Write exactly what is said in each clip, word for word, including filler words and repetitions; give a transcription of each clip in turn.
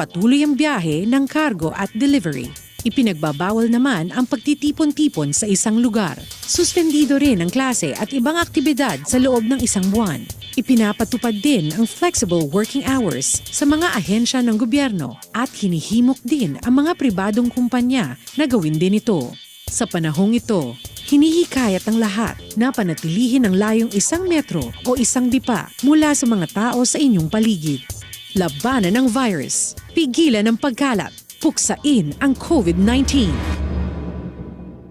patuloy ang biyahe ng cargo at delivery. Ipinagbabawal naman ang pagtitipon-tipon sa isang lugar. Suspendido rin ang klase at ibang aktibidad sa loob ng isang buwan. Ipinapatupad din ang flexible working hours sa mga ahensya ng gobyerno at hinihimok din ang mga pribadong kumpanya na gawin din ito. Sa panahong ito, hinihikayat ang lahat na panatilihin ang layong isang metro o isang dipa mula sa mga tao sa inyong paligid. Labanan ang virus. Pigilan ang pagkalat. Puksain ang COVID nineteen.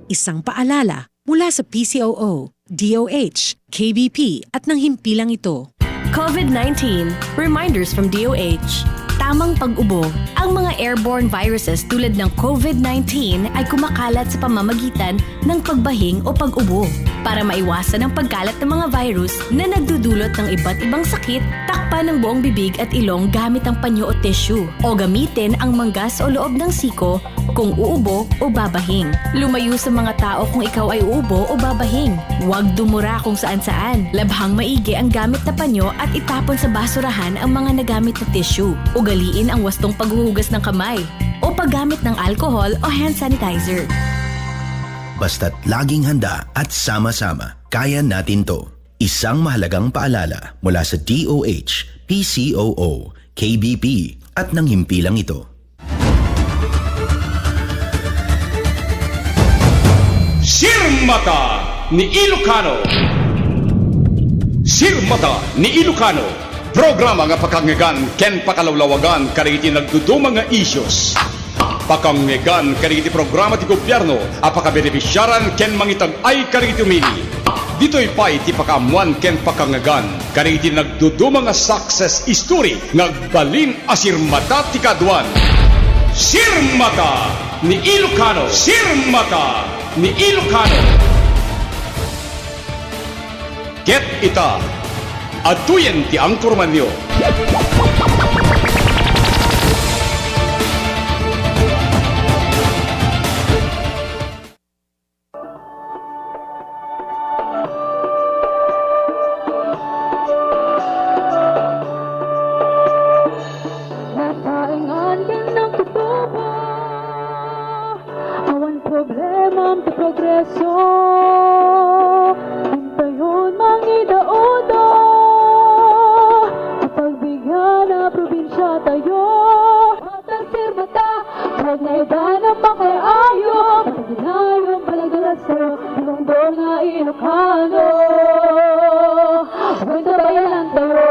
Isang paalala mula sa P C O O, D O H, K B P at ng himpilang ito. COVID nineteen, reminders from D O H. Tamang pag-ubo. Ang mga airborne viruses tulad ng COVID nineteen ay kumakalat sa pamamagitan ng pagbahing o pag-ubo. Para maiwasan ang pagkalat ng mga virus na nagdudulot ng iba't ibang sakit, takpan ang buong bibig at ilong gamit ang panyo o tissue, o gamitin ang manggas o loob ng siko kung uubo o babahing. Lumayo sa mga tao kung ikaw ay uubo o babahing. Huwag dumura kung saan-saan. Labhang maigi ang gamit na panyo at itapon sa basurahan ang mga nagamit na tissue. Ugaliin ang wastong paghuhugas ng kamay o paggamit ng alcohol o hand sanitizer. Basta't laging handa at sama-sama, kaya natin 'to. Isang mahalagang paalala mula sa D O H, P C O O, K B P at ng himpilang ito. Sirmata ni Ilocano. Sirmata ni Ilocano, programa nga pakangngegan ken pakalawlawagan kadagiti nagduduma nga issues. Pakangngegan kadagiti programa ti gobierno a pakabenefisiaran ken mangitag-ay kadagiti umili. Ditoy pay ti pakaammuan ken pakangngegan kadagiti nagduduma nga success story nga agbalin a sirmata ti kaaduan. Sirmata ni Ilocano. Sirmata ni Ilocano. Ket ita, adtoyen ti angkormanyo. Nataengan ken nagtutubo. Awan problemam ti progreso. Intayon mangidaudo. Ti pagbigan a probinsia tayo. Mata, sirmata, huwag na iba na makaayo. Paginayo, palagalaso, ilungdor nga Ilocano. Huwag na bayanan tayo.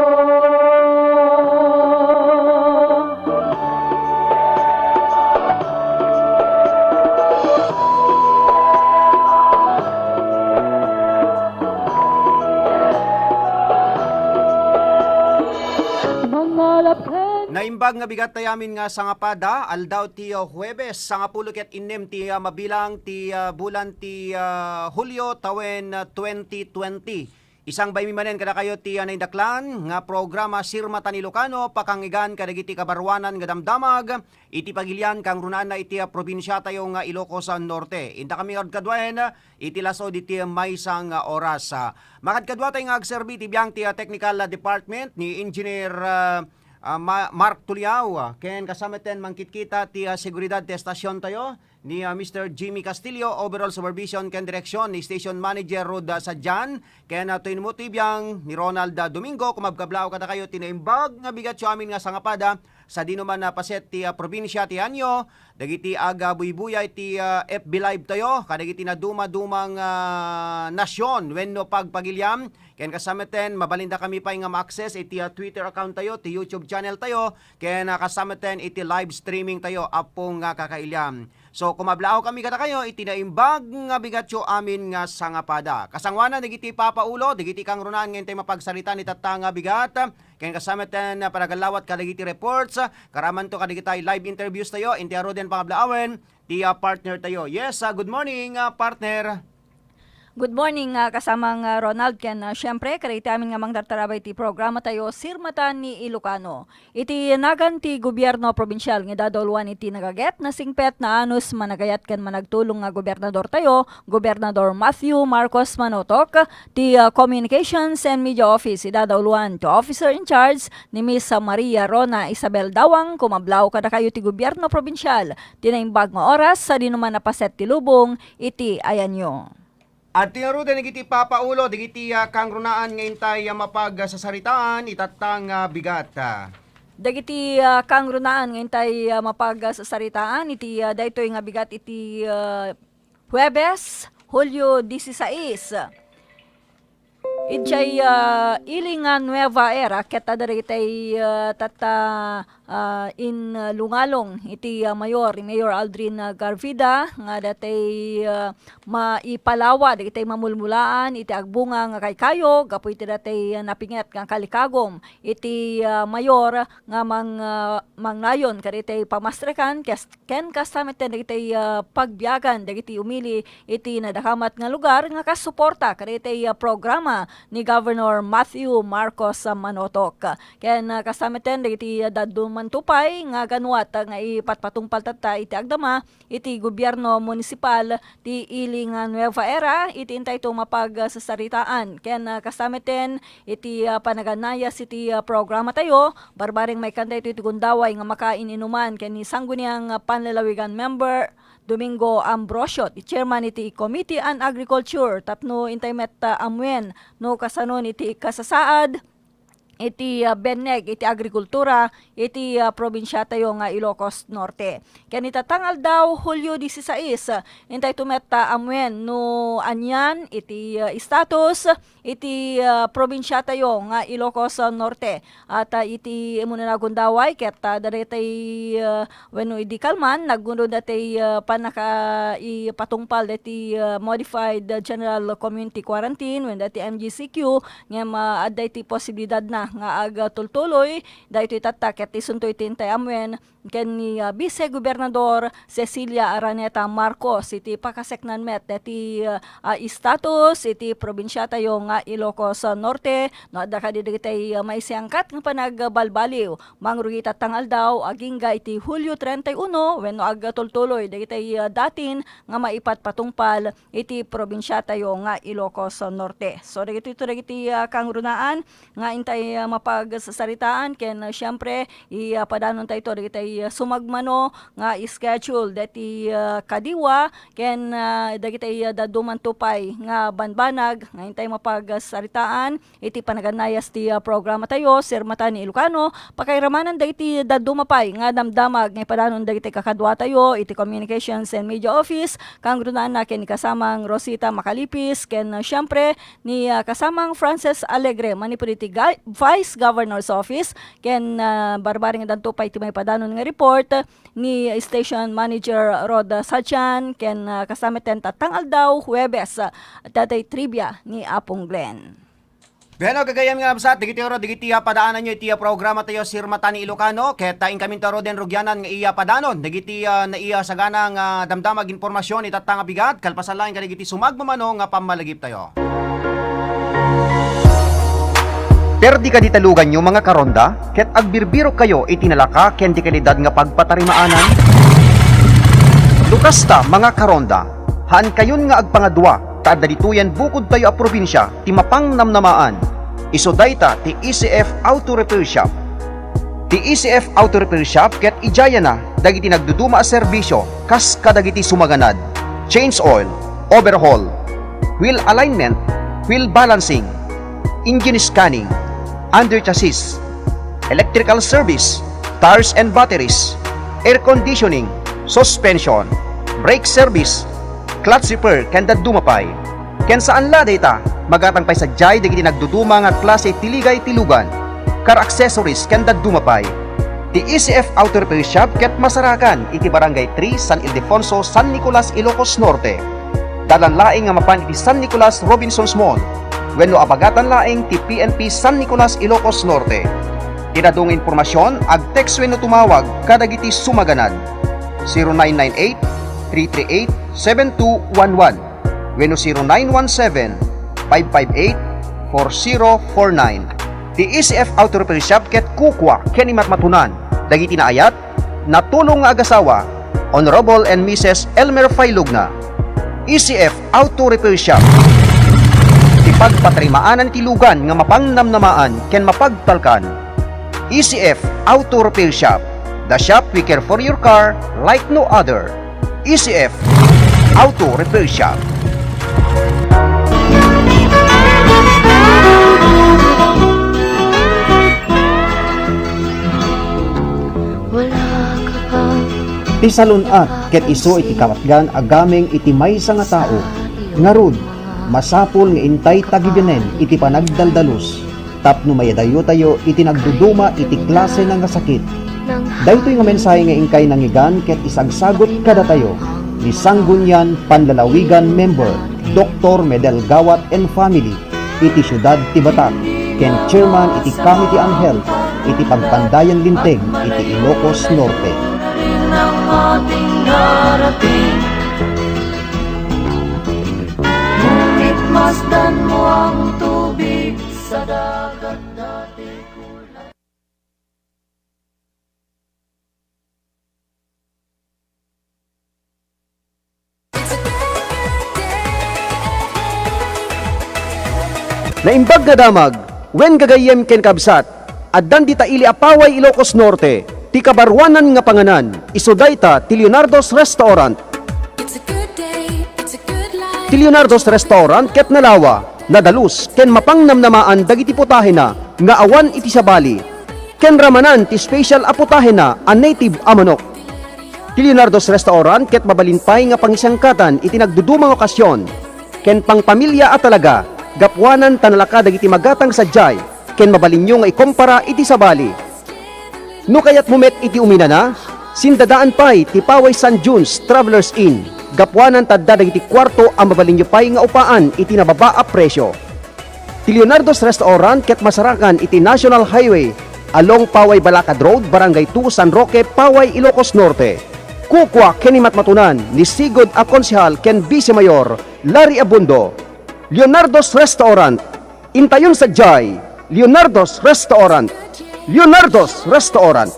Naimbag nga bigat tayamin nga sangapada, aldaw ti, uh, Huwebes, sangapulo ket innem ti, uh, mabilang ti, uh, bulan ti, uh, Hulio tawen, uh, twenty twenty. Isangbay mi manen kadakayo ti, ah, naindaklan nga programa Sirmata ni Ilocano, pakangngegan kadagiti kabaruanan nga damdamag iti pagilian kangrunaanna iti, ah, probinsiatayo nga Ilocos, ah, Norte. Inta kami kadkaduaen, ah, iti laso diti maysa nga oras. Ah, makadkaduatay nga agserbi ti biang ti, ah, technical, ah, department ni Engineer, ah, ah, Ma-, Mark Tuliao, ah, ken kasamaten mangkitkita ti, ah, seguridad ti estasiontayo. ni, ah, Mister Jimmy Castillo, overall supervision ken direksyon ni Station Manager Rod, ah, Sadian, ken, ah, Toy Mutibiang ni Ronald, ah, Domingo. Kumabkablaaw kadakayo ti naimbag nga bigatyo amin nga sangapada, sadino man a paset ti, ah, probinsia ti Anyo, dagiti agabuybuyay ti, ah, F B Live tayo, kadagiti nadumadumang, ah, nasyon wenno pagpagiliam, ken kasamaten, mabalinda kami pay nga ma-access iti, ah, Twitter account tayo, ti YouTube channel tayo, ken, ah, kasamaten iti live streaming tayo, Apo nga kakailiam. So, kumablaawkami kadakayo iti naimbag nga bigatyo amin nga sangapada. Kasangoanan dagiti papaulo, dagiti kangrunaan nga intay mapagsarita ni tatta nga bigat, ken kasamaten, ah, panagallawat kadagiti reports, ah, karamanto kadagiti live interviews tayo, inti aruden pangablaawen, ti, ah, partner tayo. Yes, ah, good morning, ah, partner. Good morning, ah, kasamang, ah, Ronald, ken, ah, siyempre, kadagiti amin nga mangtartarabay iti programa tayo, Sirmatan ni Ilocano. Iti nagan ti gobierno probinsial nga idadauluan iti nagaget, nasingpet, naanus, managayat ken managtulong nga gobernador tayo, Gobernador Matthew Marcos Manotok, ti, ah, Communications and Media Office, idadauluan ti Officer in Charge ni Miss Maria Rona Isabel Dawang, kumablaw kadakayo ti gobierno probinsial, ti naimbag nga oras, sadino man napaset ti lubong iti ayanyo. Adtoy ngaruden dagiti papaulo dagiti, ah, kangrunaan nga intay, ah, mapagsasaritaan itatta nga bigat. Dagiti, ah, kangrunaan nga intay, ah, mapagsasaritaan iti, ah, daytoy nga bigat iti, ah, Huwebes, Hulyo disisais. Idiay, ah, ili nga Nueva Era, ket adda dagitay, ah, tatta, ah, in, ah, lungalong iti, ah, mayor, Mayor Aldrin, ah, Garvida, nga datay, ah, maipalawa dagitay mamulmulaan iti agbunga nga kaykayo gapu iti datay, ah, napinget nga kalikagum iti, ah, mayor nga mang-, ah, mangnayon kadagitay pamastrekan kes-, ken kasta met dagitay, ah, pagbiagan dagiti umili iti nadakamat nga lugar nga kasuporta kadagitay, ah, programa ni Governor Matthew Marcos, ah, Manotok. Ken, ah, kasta met dagiti, ah, dadduma pay nga ganuat, ah, nga ipatpatungpal tatta iti agdama iti gobierno munisipal ti ili nga Nueva Era iti intayto mapagsasaritaan. Ken, ah, kasta met iti, ah, panaganayas iti, ah, programa tayo, barbareng maikkan daytoy ti gundaway nga makain-inuman ken ni Sangguniang Panlalawigan member Domingo Ambrosio, ti chairman iti Committee on Agriculture, tapno intay met, ah, ammuen no kasanon iti kasasaad iti, ah, benneg iti agrikultura iti, ah, probinsia tayo nga Ilocos Norte. Ken itatta nga aldaw, Hulyo disisais, intayto met, ah, ammuen no anian iti, ah, status iti, ah, probinsia tayo nga Ilocos, ah, Norte. At, ah, iti umuna nga gundaway ket, ah, dagitay, ah, wenno idi kalman, naggunod datay, ah, pannaka-, ipatungpal dati, ah, modified, ah, general community quarantine wenno dati M G C Q, ngem, ah, adda iti posibilidadna nga agtultuloy daytoy tatta ket isunto iti intay ammuen ken ni, ah, Vice Gobernador Cecilia Araneta Marcos iti pakaseknan met dati, ah, status iti probinsia tayo nga Ilocos, ah, Norte. No adda kadi dagitay, ah, maisayangkat nga panagbalbaliw, mangrugi itatta nga aldaw agingga iti Hulyo treinta y uno wenno agtultuloy dagitay, ah, datin nga maipatpatungpal iti probinsia tayo nga Ilocos Norte. So, dagitoy to dagiti, ah, kangrunaan nga intay, ah, mapagsasaritaan ken, ah, siempre, ipadanon tayo dagitay, ah, sumagmamano nga schedule dagiti, ah, kadiwa ken, ah, dagitay, ah, dadduma pay nga banbanag nga intay mapagsasaritaan iti panaganayas ti, ah, programa tayo, Sirmatan ni Ilocano, pakairamanan dagiti dadduma pay nga damdamag nga ipadanon dagiti kakadua tayo iti Communications and Media Office, kangrunaanna ken ni kasamang Rosita Macalipis, ken, ah, siempre, ni, ah, kasamang Frances Alegre, manipud iti ga-, Vice Governor's Office, ken, ah, barbareng danto pay ti maipadanon nga report ni Station Manager Rod Sajan, ken, ah, kasta met ti tatta nga aldaw, Huwebes, ah, daytay trivia ni Apong Glenn. Wen, gagayyem nga kabsat, dagiti aro, dagiti, ah, padaananyo iti, ah, programa tayo, Sirmatan ni Ilocano, ket, ah, inkamin ta aro den rugianan nga iya padanon, dagiti, ah, naiya sagana nga damdamag impormasyon itatta nga bigat, kalpasan laeng kadagiti sumagmamano nga pammalagip tayo. Perdi kadi ta luganyo, mga karonda, ket agbirbirok kayo iti nalaka ken di kalidad nga pagpatarimaanan? No kasta, mga karonda, haan kayon nga agpangadua, ta adda ditoyen bukod tayo a probinsia ti mapangnamnamaan. Isu dayta ti E C F Auto Repair Shop. Ti E C F Auto Repair Shop ket idiayana dagiti nagduduma a serbisio kas kadagiti sumaganad: change oil, overhaul, wheel alignment, wheel balancing, engine scanning, under chassis, electrical service, tires and batteries, air conditioning, suspension, brake service, clutch repair, ken dadduma pay. Ken saan la dayta, magatang pay sadiay dagiti nagduduma nga klase ti ligay ti lugan, car accessories, ken dadduma pay. Ti E C F Auto Repair Shop ket masarakan iti Barangay three, San Ildefonso, San Nicolas, Ilocos Norte. Dalan laeng nga mapan iti San Nicolas Robinsons Mall wenno abagatan laeng ti P N P San Nicolas, Ilocos Norte. Ti dadduma nga impormasyon, ag-text wenno tumawag kadagiti sumaganad. Zero nine nine eight, three three eight, seven two one one. wenno zero nine one seven, five five eight, four zero four nine. Ti E C F Auto Repair Shop ket kukua ken imatmatunan dagiti naayat, natulong nga agasawa, Honorable and Missus Elmer Failugna. E C F Auto Repair Shop. Ti pagpatarimaanan ti lugan nga mapangnamnamaan ken mapagtalkan. E C F Auto Repair Shop, the shop we care for your car like no other. E C F Auto Repair Shop. Ti salun-at ket isu iti kapatgan a gameng iti maysa nga tao. Ngarud, masapul nga intay tagiganen iti panagdaldalus tapno mayadayotayo iti nagduduma iti klase nga sakit. Daytoy nga mensahe nga inkay nangngegan ket isagsagut kadatayo ni Sanggunian Panlalawigan member, Doktor Medel Gawat and family, iti siudad ti Batak, ken chairman iti Committee on Health iti Pagpandayan Linteg iti Ilocos Norte. Ngunit masdan mo ang tubig sa dagat dati kulang. Naimbag nga damag, wen gagayyem ken kabsat, addan dita ili a Paway Ilocos Norte, ti kabaruanan nga panganan, isu dayta ti Leonardo's Restaurant. Ti Leonardo's Restaurant ket nalawa, nadalus, ken mapangnamnamaan dagiti putahena nga awan iti sabali, ken ramanan ti special a putahena a native a manok. Ti Leonardo's Restaurant ket mabalin pay nga pangisangkatan iti nagduduma nga okasyon, ken pangpamilia a talaga, gapuanan ta nalaka dagiti magatang sadiay, ken mabalinyo nga ikompara iti sabali. No kayatmo met iti uminana, sindadaan pay ti Paway San Juan's Travelers Inn, gapuanan ta adda dagiti kuarto a mabalinyo pay nga upaan iti nababa a presio. Ti Leonardo's Restaurant ket masarakan iti National Highway along Paway Balakad Road, Barangay two, San Roque, Paway, Ilocos Norte. Kukua ken imatmatunan ni Sigud a Konsehal ken Vice Mayor Larry Abundo. Leonardo's Restaurant, intayon sadiay, Leonardo's Restaurant. Leonardo's Restaurant.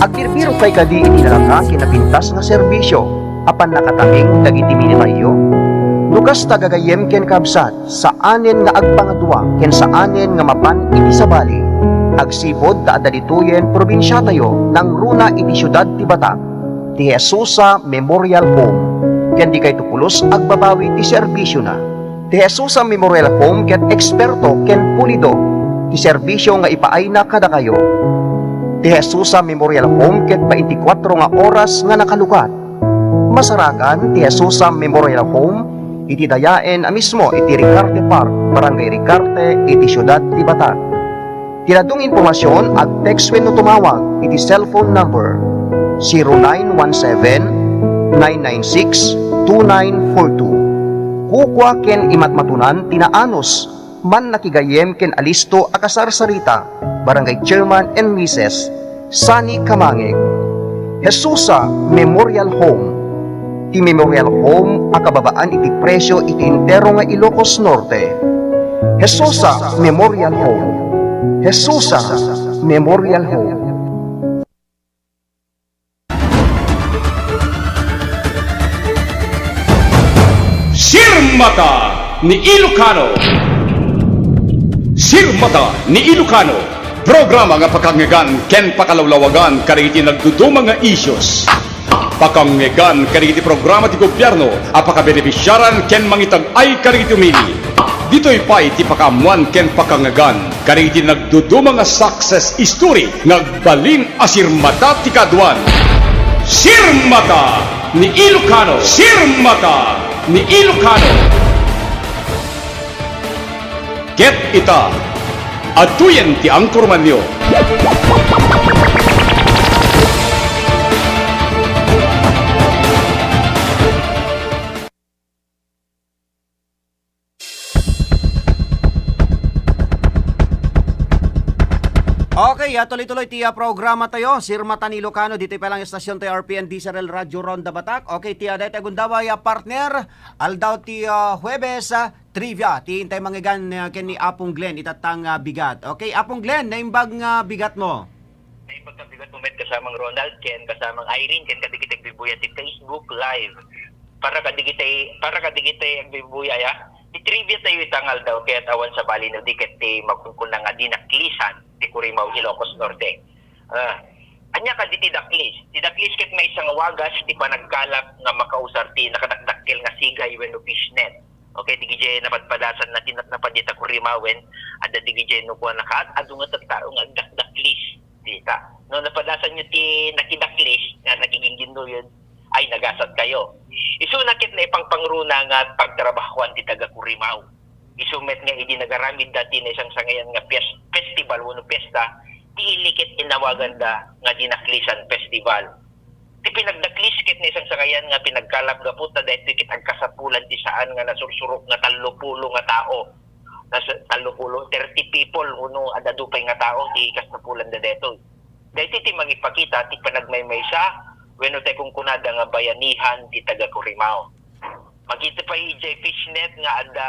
Agbirbirok pay kadi iti nalaka ken napintas nga serbisio a pannakataming dagiti minitayyo? No kasta, gagayyem ken kabsat, saanen nga agpangadua ken saanen nga mapan iti sabali. Agsipud ta adda ditoyen probinsiatayo, nangruna iti siudad ti Batak, ti Jesusa Memorial Home, ken dikayto pulos agbabawi ti serbisiona. Ti Jesusa Memorial Home ket eksperto ken pulido ti serbisio nga ipaayna kadakayo. Ti Jesusa Memorial Home ket bainti kuatro nga oras nga nakalukat. Masarakan ti Jesusa Memorial Home iti dayaen a mismo iti Ricarte Park, Barangay Ricarte, iti siudad ti Batak. Ti dadduma nga impormasion, ag-text wenno tumawag iti cellphone number zero nine one seven, nine nine six, two nine four two. Kukua ken imatmatunan ti naanus, mannakigayyem ken alisto a kasarsarita, Barangay Chairman and Missus Sunny Kamangeg. Jesusa Memorial Home. Ti Memorial Home a kababaan iti presio iti entero nga Ilocos Norte. Jesusa Memorial Home. Jesusa Memorial Home. Sirmata ni Ilocano. Sirmata ni Ilocano, programa nga pakangngegan ken pakalawlawagan kadagiti nagduduma nga issues. Pakangngegan kadagiti programa ti gobyerno a pakabenefisiaran ken mangitag-ay kadagiti umili. Ditoy pay ti pakaammuan ken pakangngegan kadagiti nagduduma nga success story nga agbalin a sirmata ti kaaduan. Sirmata ni Ilocano! Sirmata ni Ilocano! Ket ita, adtoyen ti anchormanyo. Okay. Okay, ah, tuloy-tuloy ti, ah, programa tayo, Sirmatan Ilocano, ditoy pay lang estasyon tayo, R P N D Z R L Radyo Ronda Batak. Okay, ti, ah, dayta gundaway, ah, partner, aldaw ti, ah, Huwebes, ah, trivia. Ti intay manggigan, ah, ken ni Apong Glenn, itattang, ah, bigat. Okay, Apong Glenn, naimbag nga bigat mo? Naimbag nga bigat mo met kasamang Ronald, ken kasamang Irene, ken kadagiti agbibuya ti Facebook Live. Para kadagiti, para kadagiti agbibuya, ya. Ti trivia tayo ita nga aldaw, ket awan sabali no di ket ti makunkuna nga dinaklisan ti Kurimaw, Ilocos Norte. Ah, ania kadi ti daklis? Ti daklis ket maysa nga wagas ti panagkalap nga makausar ti nakadakdakkel nga sigay wenno fishnet. Okay, digidiay napadpadasan na ti napadi ta Kurimawen, adda digidiay no kuan nakaat, adu nga tattao nga agdakdaklis. Dita. No napadasan nyo ti nakidaklis nga nakigingginnoyon, ay nagasat kayo. Isuna ket naipangpangruna nga pagtrabahoan ti taga Kurimaw. Isu met nga idi nagaramid dati naisangsangayan nga pies-, festival wenno piesta, ti ili ket inawaganda nga Dinaklisan Festival. Ti pinagdaklis ket naisangsangayan nga pinagkalap gapu ta daytoy ket agkasapulan ti saan nga nasursurok nga tallopulo nga tao. Nas-, tallopulo, thirty people, wenno ad-adu pay nga tao ti kasapulan da daytoy. Daytoy ti mangipakita ti panagmaymaysa wenno ti kunkunada nga bayanihan ti taga Corimao. Makita pay idiay fishnet nga adda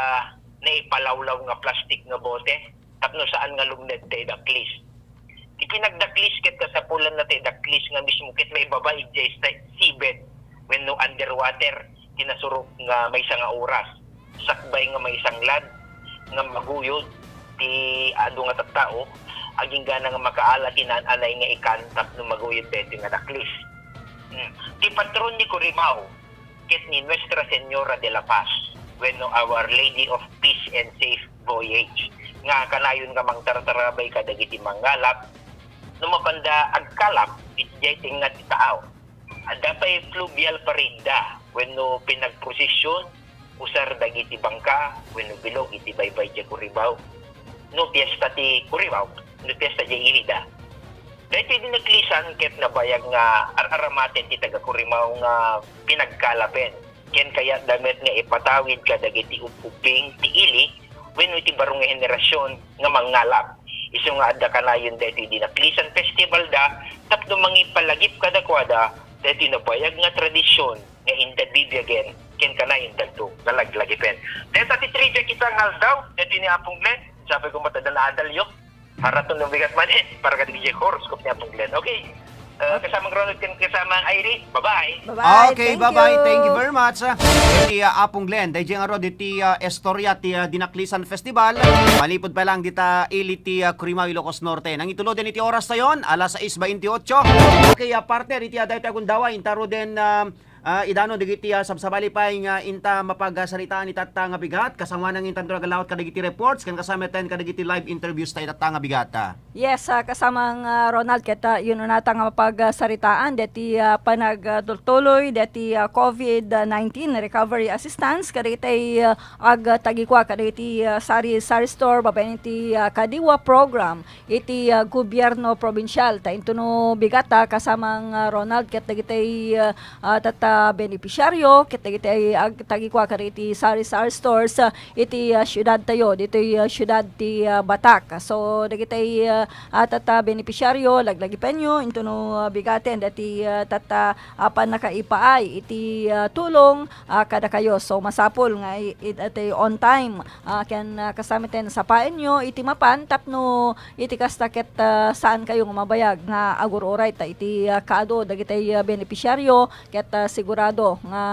naipalawlaw nga plastik nga bote tapno saan nga lumned ti daklis. Ti pinagdaklis ket kasapulan na ti daklis nga mismo ket maibaba idiay sta-, seabed wenno underwater ti nasurok nga maysa nga oras. Sakbay nga maisanglad nga maguyod ti adu nga tattao, agingga nga makaala ti naan-anay nga ikan tapno maguyod daytoy nga daklis. Hmm. Ti patron ni Corimao ket ni Nuestra Señora de la Paz wenno Our Lady of Peace and Safe Voyage nga kanayon nga mangtartarabay kadagiti manggalap no mapanda agkalap iti daytoy nga ti taaw. Adda pay fluvial parade da wenno pinagprosesyon usar dagiti bangka wenno bilog iti baybay ti Corimao. No piesta ti Corimao, no piesta ti Ilida. Daytoy dinaklisan ket nabayag nga ar-aramaten ti taga Corimao nga pinagkalapen. Ken kayatda met nga ipatawid kadagiti ub-ubbing ti ili wenno iti baro nga henerasyon nga mangngalap. Isu nga adda kanayon daytoy dinaklisan festival da tapno mangipalagip kadakuada daytoy nabayag nga tradisyon nga inda bibiagen ken kanayon dagto nga laglagipen. Dayta ti trivia ita nga aldaw, daytoy ni Apong Glenn, sapay ko met adda naadalyo. Haraton no bigat man, eh, para kadagiti horoscope ni Apong Glenn. Okay. Uh, kasamang Ronald ken kasamang Irene. Bye-bye. Bye-bye. Okay, thank bye-bye. You. Thank you very much. Ah, ni, ah, Apong Glenn, daydiay nga ro diti, ah, istorya ti, ah, Dinaklisan Festival. Manipud pa lang dita ili ti, ah, Corimao, Ilocos Norte. Nangituloden iti oras tayon, alas sais baintiotso. Okay, ah, partner, iti, ah, dayta gundaway, intaro den, ah, ah, idano dagiti, ah, sabsabali pay nga inta mapagsaritaan itatta nga bigat, kasangoanan nga intanto nagalaut kadagiti reports, ken kasamatan kadagiti live interviews ta itatta nga bigat, ah. Yes, ah, kasamang, ah, Ronald, ket, ah, yun unata nga mapagsaritaan, deti, ah, panagtultuloy, deti, ah, covid nineteen recovery assistance, kadagiti, ah, agtagikua, kadagiti, ah, sari-sari store, babaen iti, ah, Kadiwa program, iti, ah, gobyerno probinsial. Ta intono bigat, ah, kasamang, ah, Ronald, ket dagiti, ah, ah, tatta beneficiaryo, ket dagiti agtagikua, kadagiti sari-sari stores, ah, iti, ah, siudad tayo, ditoy, ah, siudad ti, ah, Batak. So, dagiti, ah, ah, tatta beneficiaryo, laglagipenyo, intono, ah, bigaten, dati, ah, tatta, ah, pannakaipaay iti, ah, tulong, ah, kadakayo. So, masapul nga i-, it-, iti on time, ah, ken, ah, kasamiten sapaenyo iti mapan tapno iti kasta ket, ah, saan kayo nga mabayag nga agur-uray ta iti, ah, kaadu dagiti, ah, beneficiaryo ket, ah, sigurado nga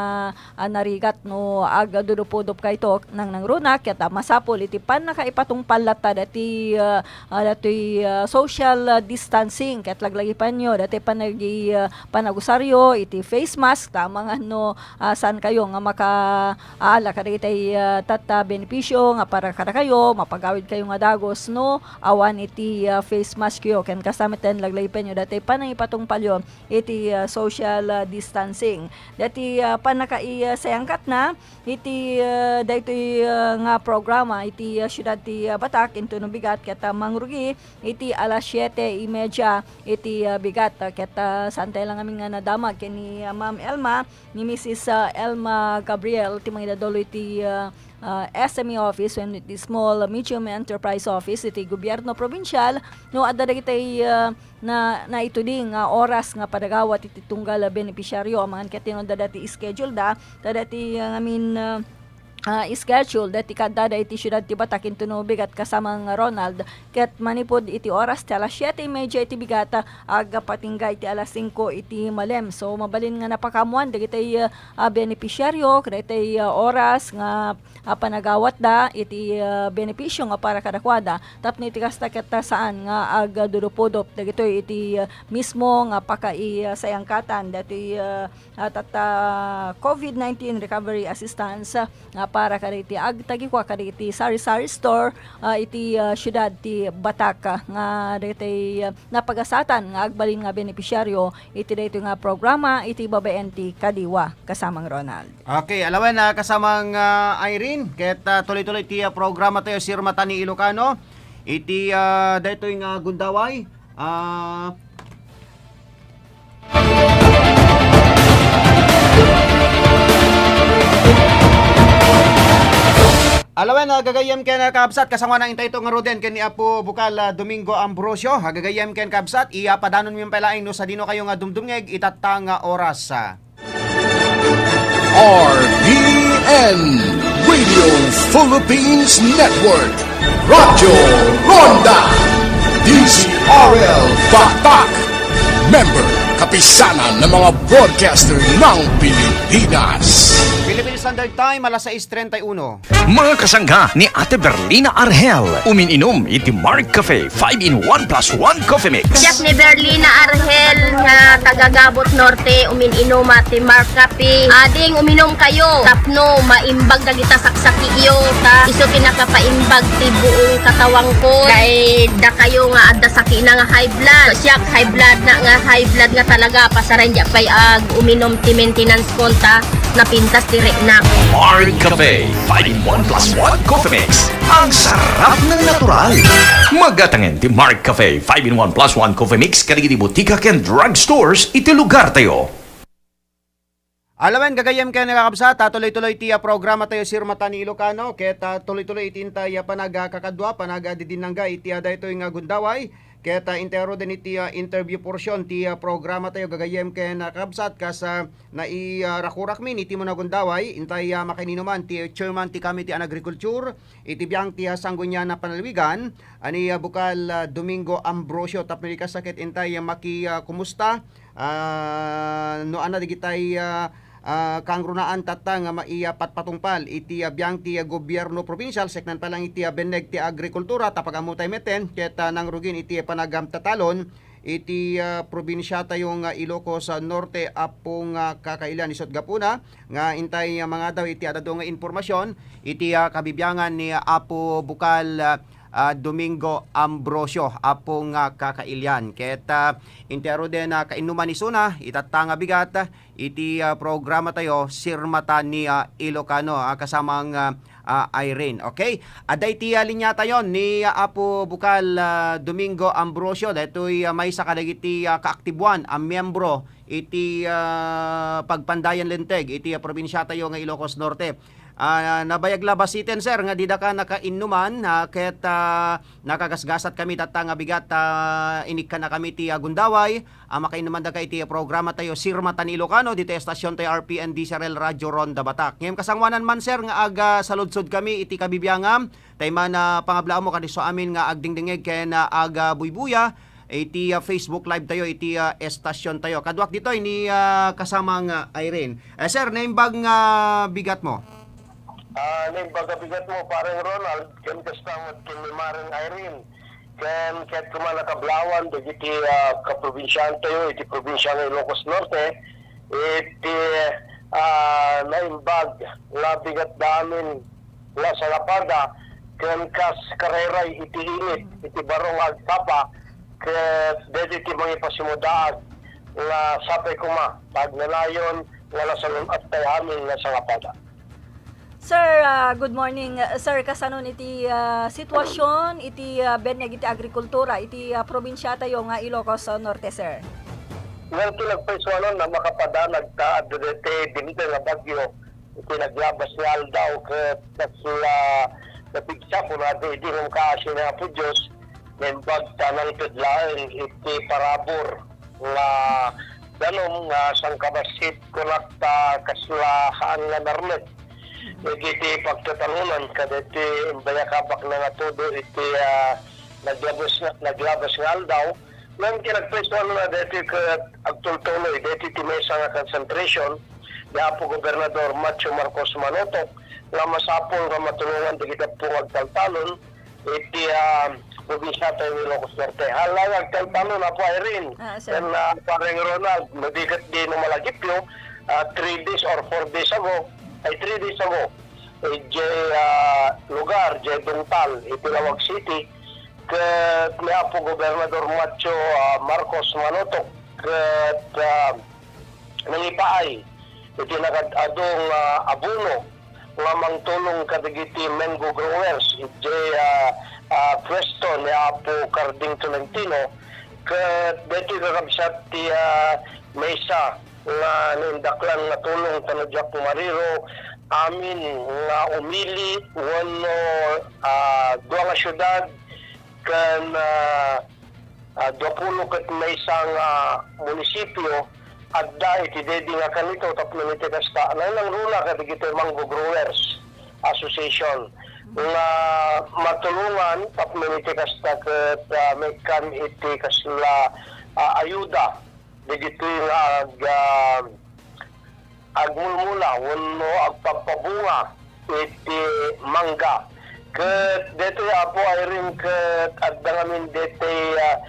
ah, narigat no agdudupudop kayto nangnangruna, ket, ah, masapul iti pannakaipatungpal latta dati, ah, ah, datoy, ah, social, ah, distancing, ket laglagipenyo dati panagi-, ah, panagusaryo iti face mask, ta amangan no, ah, saan kayo nga maka-, aala kadagiti, ah, tatta benepisyo nga para kadakayo, mapagawid kayo nga dagus no awan iti, ah, face mask yo, ken kasta met ten laglagipenyo dati panangipatungpalyo iti, ah, social, ah, distancing. Dati, ah, pannakaisayangkatna iti, ah, daytoy, ah, nga programa iti, ah, siudad ti, ah, Batak, intono bigat ket, ah, mangrugi iti alas siete y media iti, ah, bigat. Ah, ket, ah, saan tayo lang amin nga nadamag ken ni, ah, Ma'am Elma, ni Missus, ah, Elma Gabriel, ti mangidadolo iti, ah, ah, S M E office wenno iti Small Medium Enterprise Office iti gobyerno probinsial no adda dagiti, ah, na, naitudi nga oras nga panagawat iti tunggal a benepisyaryo amangan ket no adda dagiti schedule da, ta dagiti, ah, ngamin, ah, ah, schedule dagiti kaddada iti siudad ti Batak intono bigat kasama nga Ronald, ket manipud iti oras ti alas siete y media iti bigat, agpatingga iti alas singko iti malem. So, mabalin nga napakaammoan dagiti, ah, benepisyaryo, kadagiti, ah, oras nga, ah, panagawatda iti, ah, benepisyo nga para kadakuada. Tapno iti kasta ket, ah, saan nga agdudupudop dagitoy iti, ah, mismo nga pakaisayangkatan dagitoy, ah, ah, tatta COVID nineteen recovery assistance, ah, nga para kadagiti agtagikua kadagiti sari-sari store, ah, iti, ah, siudad ti Batak, ah, nga dagiti, ah, napagasatan nga agbalin nga benepisyaryo iti daytoy nga programa iti babaen ti kadiwa, kasamang Ronald. Okay, alawen, ah, kasamang, ah, Irene, ket, ah, tuloy-tuloy ti, ah, programa tayo, Sirmata ni Ilocano, iti, ah, daytoy nga gundaway. Ah, Alawen, ah, gagayyem ken, ah, kabsat, kasangoanan intay ito nga Roden ken ni Apo Bukal, ah, Domingo Ambrosio. Ah, gagayyem ken kabsat, iya padanon mi pay laeng no sadino kayo nga dumdumngeg itatta nga oras, ah. R P N Radio Philippines Network, Radyo Ronda, D Z R L Batak, member, kapisanan ng mga broadcaster ng Pilipinas. Philippine Standard Time, alas sais treinta y uno. Mga kasangga ni Ate Berlina Arhel, umin-inom iti Mark Cafe five in one plus one Coffee Mix. Siak ni Berlina Arhel nga taga Gabot Norte, umin-inuma ti Mark Cafe. Ading uminom kayo tapno maimbag dagita saksakiyo, ta isu ti nakapaimbag ti buong katawangko. Kay dakayo nga adda sakina nga high blood. Siak high blood na nga high blood nga talaga, pasaren diak pay ag uminom ti maintenance kon ta napintas ti reknak. Mark Cafe five in one plus one Coffee Mix. Ang sarap ng natural. Magatangen ti Mark Cafe five in one plus one Coffee Mix kadagiti botika ken drugstores iti lugar tayo. Alawen, gagayyem ken kakabsat, ah, tuloy-tuloy ti, ah, programa tayo, Sirmata ni Ilocano, ket, ah, tuloy-tuloy iti intay, ah, panagkakadua, panagdidinnangga iti, ah, daytoy nga gundaway, ket, ah, intay ruden iti, ah, interview portion ti, ah, programa tayo, gagayyem ken, ah, kakabsat, kas, ah, nai-, ah, rakurakmin iti muna gundaway, intay, ah, makainuman ti chairman ti Committee on Agriculture, iti biang ti, ah, Sangguniang Panlalawigan, ani, ah, Bukal, ah, Domingo Ambrosio, tapno di kasta ket intay, ah, maki, ah, kumusta, ah, no ania dagitay, ah, ah, kangrunaan tatta nga maipatpatungpal iti, ah, biang ti, ah, gobierno probinsial, seknan pa lang iti, ah, benneg ti agrikultura, ta pag-ammotay metten, ket, ah, nangrugin iti panagamtatalon iti, ah, probinsiatayo nga Ilocos, ah, Norte, Apo nga kakailian, isut' gapuna nga intay, ah, mangadaw iti adda adu nga impormasion iti, ah, kabibiangan ni, ah, Apo Bukal, ah, ah, Domingo Ambrosio, Apo nga kakailian. Ket, ah, intay ruden, ah, kainuman isuna, itatta nga bigat, ah, iti, ah, programa tayo, Sirmata ni, ah, Ilocano, ah, kasamang, ah, ah, Irene. Okay? Adda iti, ah, linia tayo ni, ah, Apo Bukal, ah, Domingo Ambrosio, daytoy, ah, maysa kadagiti, ah, kaaktibuan a miembro iti, ah, pagpandayan linteg iti, ah, probinsia tayo nga Ilocos Norte. Ah, nabayag la basiten, sir, nga dida ka nakainnuman, ah, ket, ah, nakagasgasat kami tatta nga bigat, ah, inikkan na kami ti, ah, gundaway, ah, makainnuman da ka iti programa tayo, Sirmata ni Ilocano, ditoy estasion tayo, R P N D C R L Radio Ronda Batak. Ngem kasangoanan man, sir, nga aga saludsod kami iti kabibiangam, tay man, ah, pangablaam mo kadiso amin nga agdingdingeg ken, ah, aga buybuya, iti, ah, Facebook Live tayo, iti, ah, estasion tayo. Kaduak ditoy ni, ah, kasamang, ah, Irene. Eh, sir, naimbag nga bigat mo? Ah, naimbag nga bigat mo, pareng Ronald, ken kasta met ken ni Mareng Irene. Ken ket koma nakablawan dagiti, ah, kaprobinsiaan tayo, iti probinsia nga Ilocos Norte, iti, ah, naimbag nga bigat da amin nga sangapada, ken kas karayray iti init, iti baro nga agpapa, ket daytoy ti mangipasimudaag nga sapay koma, ta agnanayon nga nasalun-attay amin nga sangapada. Sir, ah, good morning. Sir, kasanon iti, ah, sitwasyon iti, ah, benneg iti agrikultura iti, ah, probinsia tayo nga Ilocos Norte, sir? Ngem ti nagpaisuanan a makapadanag ta adda daytoy dimteng a bagyo, iti naglabas nga aldaw ket kasla napigsa, kunada idi ngem kaasi ni Apo Dios, naimbag ta nangted laeng iti parabur nga danum nga sangkabassit kunak ta kasla haan nga narmed. Dagiti pagtatalonan kadagiti imbayak a baknang a tudo iti, ah, naglabas nga, naglabas nga aldaw. Ngem kinagpwestuan na daytoy ket agtultuloy daytoy ti mesa nga concentration ni Apo Gobernador Macio Marcos Manotoc nga masapul nga matulongan dagiti appo nga agtaltalon iti, ah, probinsia tayo ni Ilocos Norte. Hala nga agtaltalon, Apo Irene, Ah, sir. Ken, ah, Pareng Ronald, no di ket di no malagipyo, ah, three days or four days ago, ay, three days ago, idiay, ah, lugar, idiay Dungtal, iti Laoag City, ket ni Apo Gobernador Macio, ah, Marcos Manotoc, ket, ah, nangipaay iti nakaad-ado nga abono nga mangtulong kadagiti mango growers idiay, ah, ah, pwesto ni Apo Carding Tolentino, ket daytoy kakabsat ti, ah, maysa nga naindaklan nga tulong ta no diak mariro, amin nga umili wenno, ah, dua nga siudad ken, ah, ah, duapulo ket maysa nga munisipio adda iti daydi nga kanito tapno iti kasta, nangnangruna kadagiti Mango Growers Association nga matulongan tapno iti kasta ket, ah, maikkan iti kasla, ah, ayuda dagitoy nga ag-, ah, agmulmula wenno agpagpabunga iti mangga. Ket daytoy, Apo Irene, ket adda ngamin daytoy, ah,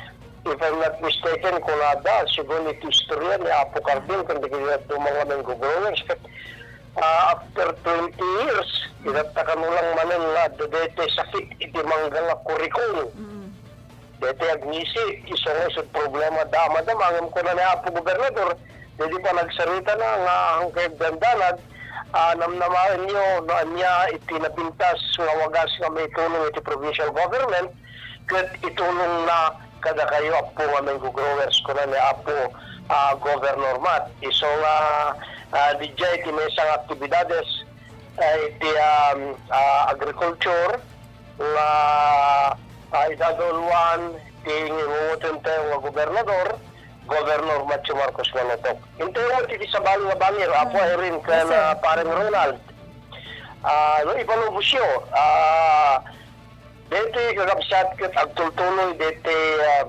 if I'm not mistaken, kunada, segun iti istorya ni Apo Carding, ken dagiti dadduma nga mango growers, ket, ah, after twenty years, itatta kano lang manen nga adda daytoy sakit iti mangga nga kurikong. Mm. Daytoy agngisi, isu nga isut' problema da, madama, ngem kuna ni Apo Gobernador, daydi panagsaritana nga ahankayo agdandanag, ah, namnamaenyo no ania iti napintas nga wagas nga maitulong iti provincial government, ket itulongna kadakayo, appo nga mango growers, kuna ni Apo, ah, Governor Mat. Isu nga, ah, didiay iti maysa nga aktibidades, ah, iti, um, ah, agriculture, nga, ah, idaduluan ti ngingungotentayo nga gobernador, Governor Macio Marcos Manotoc. Intayo met iti sabali nga bangir, Apo Mm. Irene, ken, Yes, sir. ah, Pareng Ronald. Ah, no, ipalubosyo, ah, daytoy kakabsat ket agtultuloy daytoy, ah,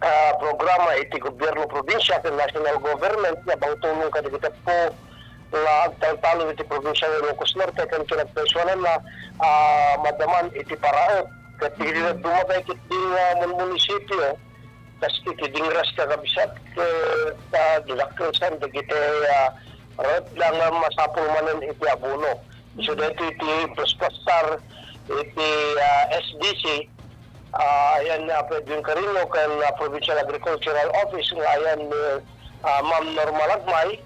ah, programa iti gobyerno probinsiya ken national government nga pangtulong kadagiti appo nga agtaltalon iti probinsia nga Ilocos Norte ken kinagpaysuananna, ah, madaman iti paraep. Ket iti Mm. dadduma pay ketdi nga mun-, munisipio, kas iti Dingras kakabsat, ket, ah, dinakkesan dagiti, ah, raep da nga masapul manen iti abono. So, Mm. daytoy iti infrastructure iti, ah, S D C, ah, ayan ni Apo Edwin Carino ken, ah, Provincial Agricultural Office nga ayan ni, ah, Ma'am Norma Lagmay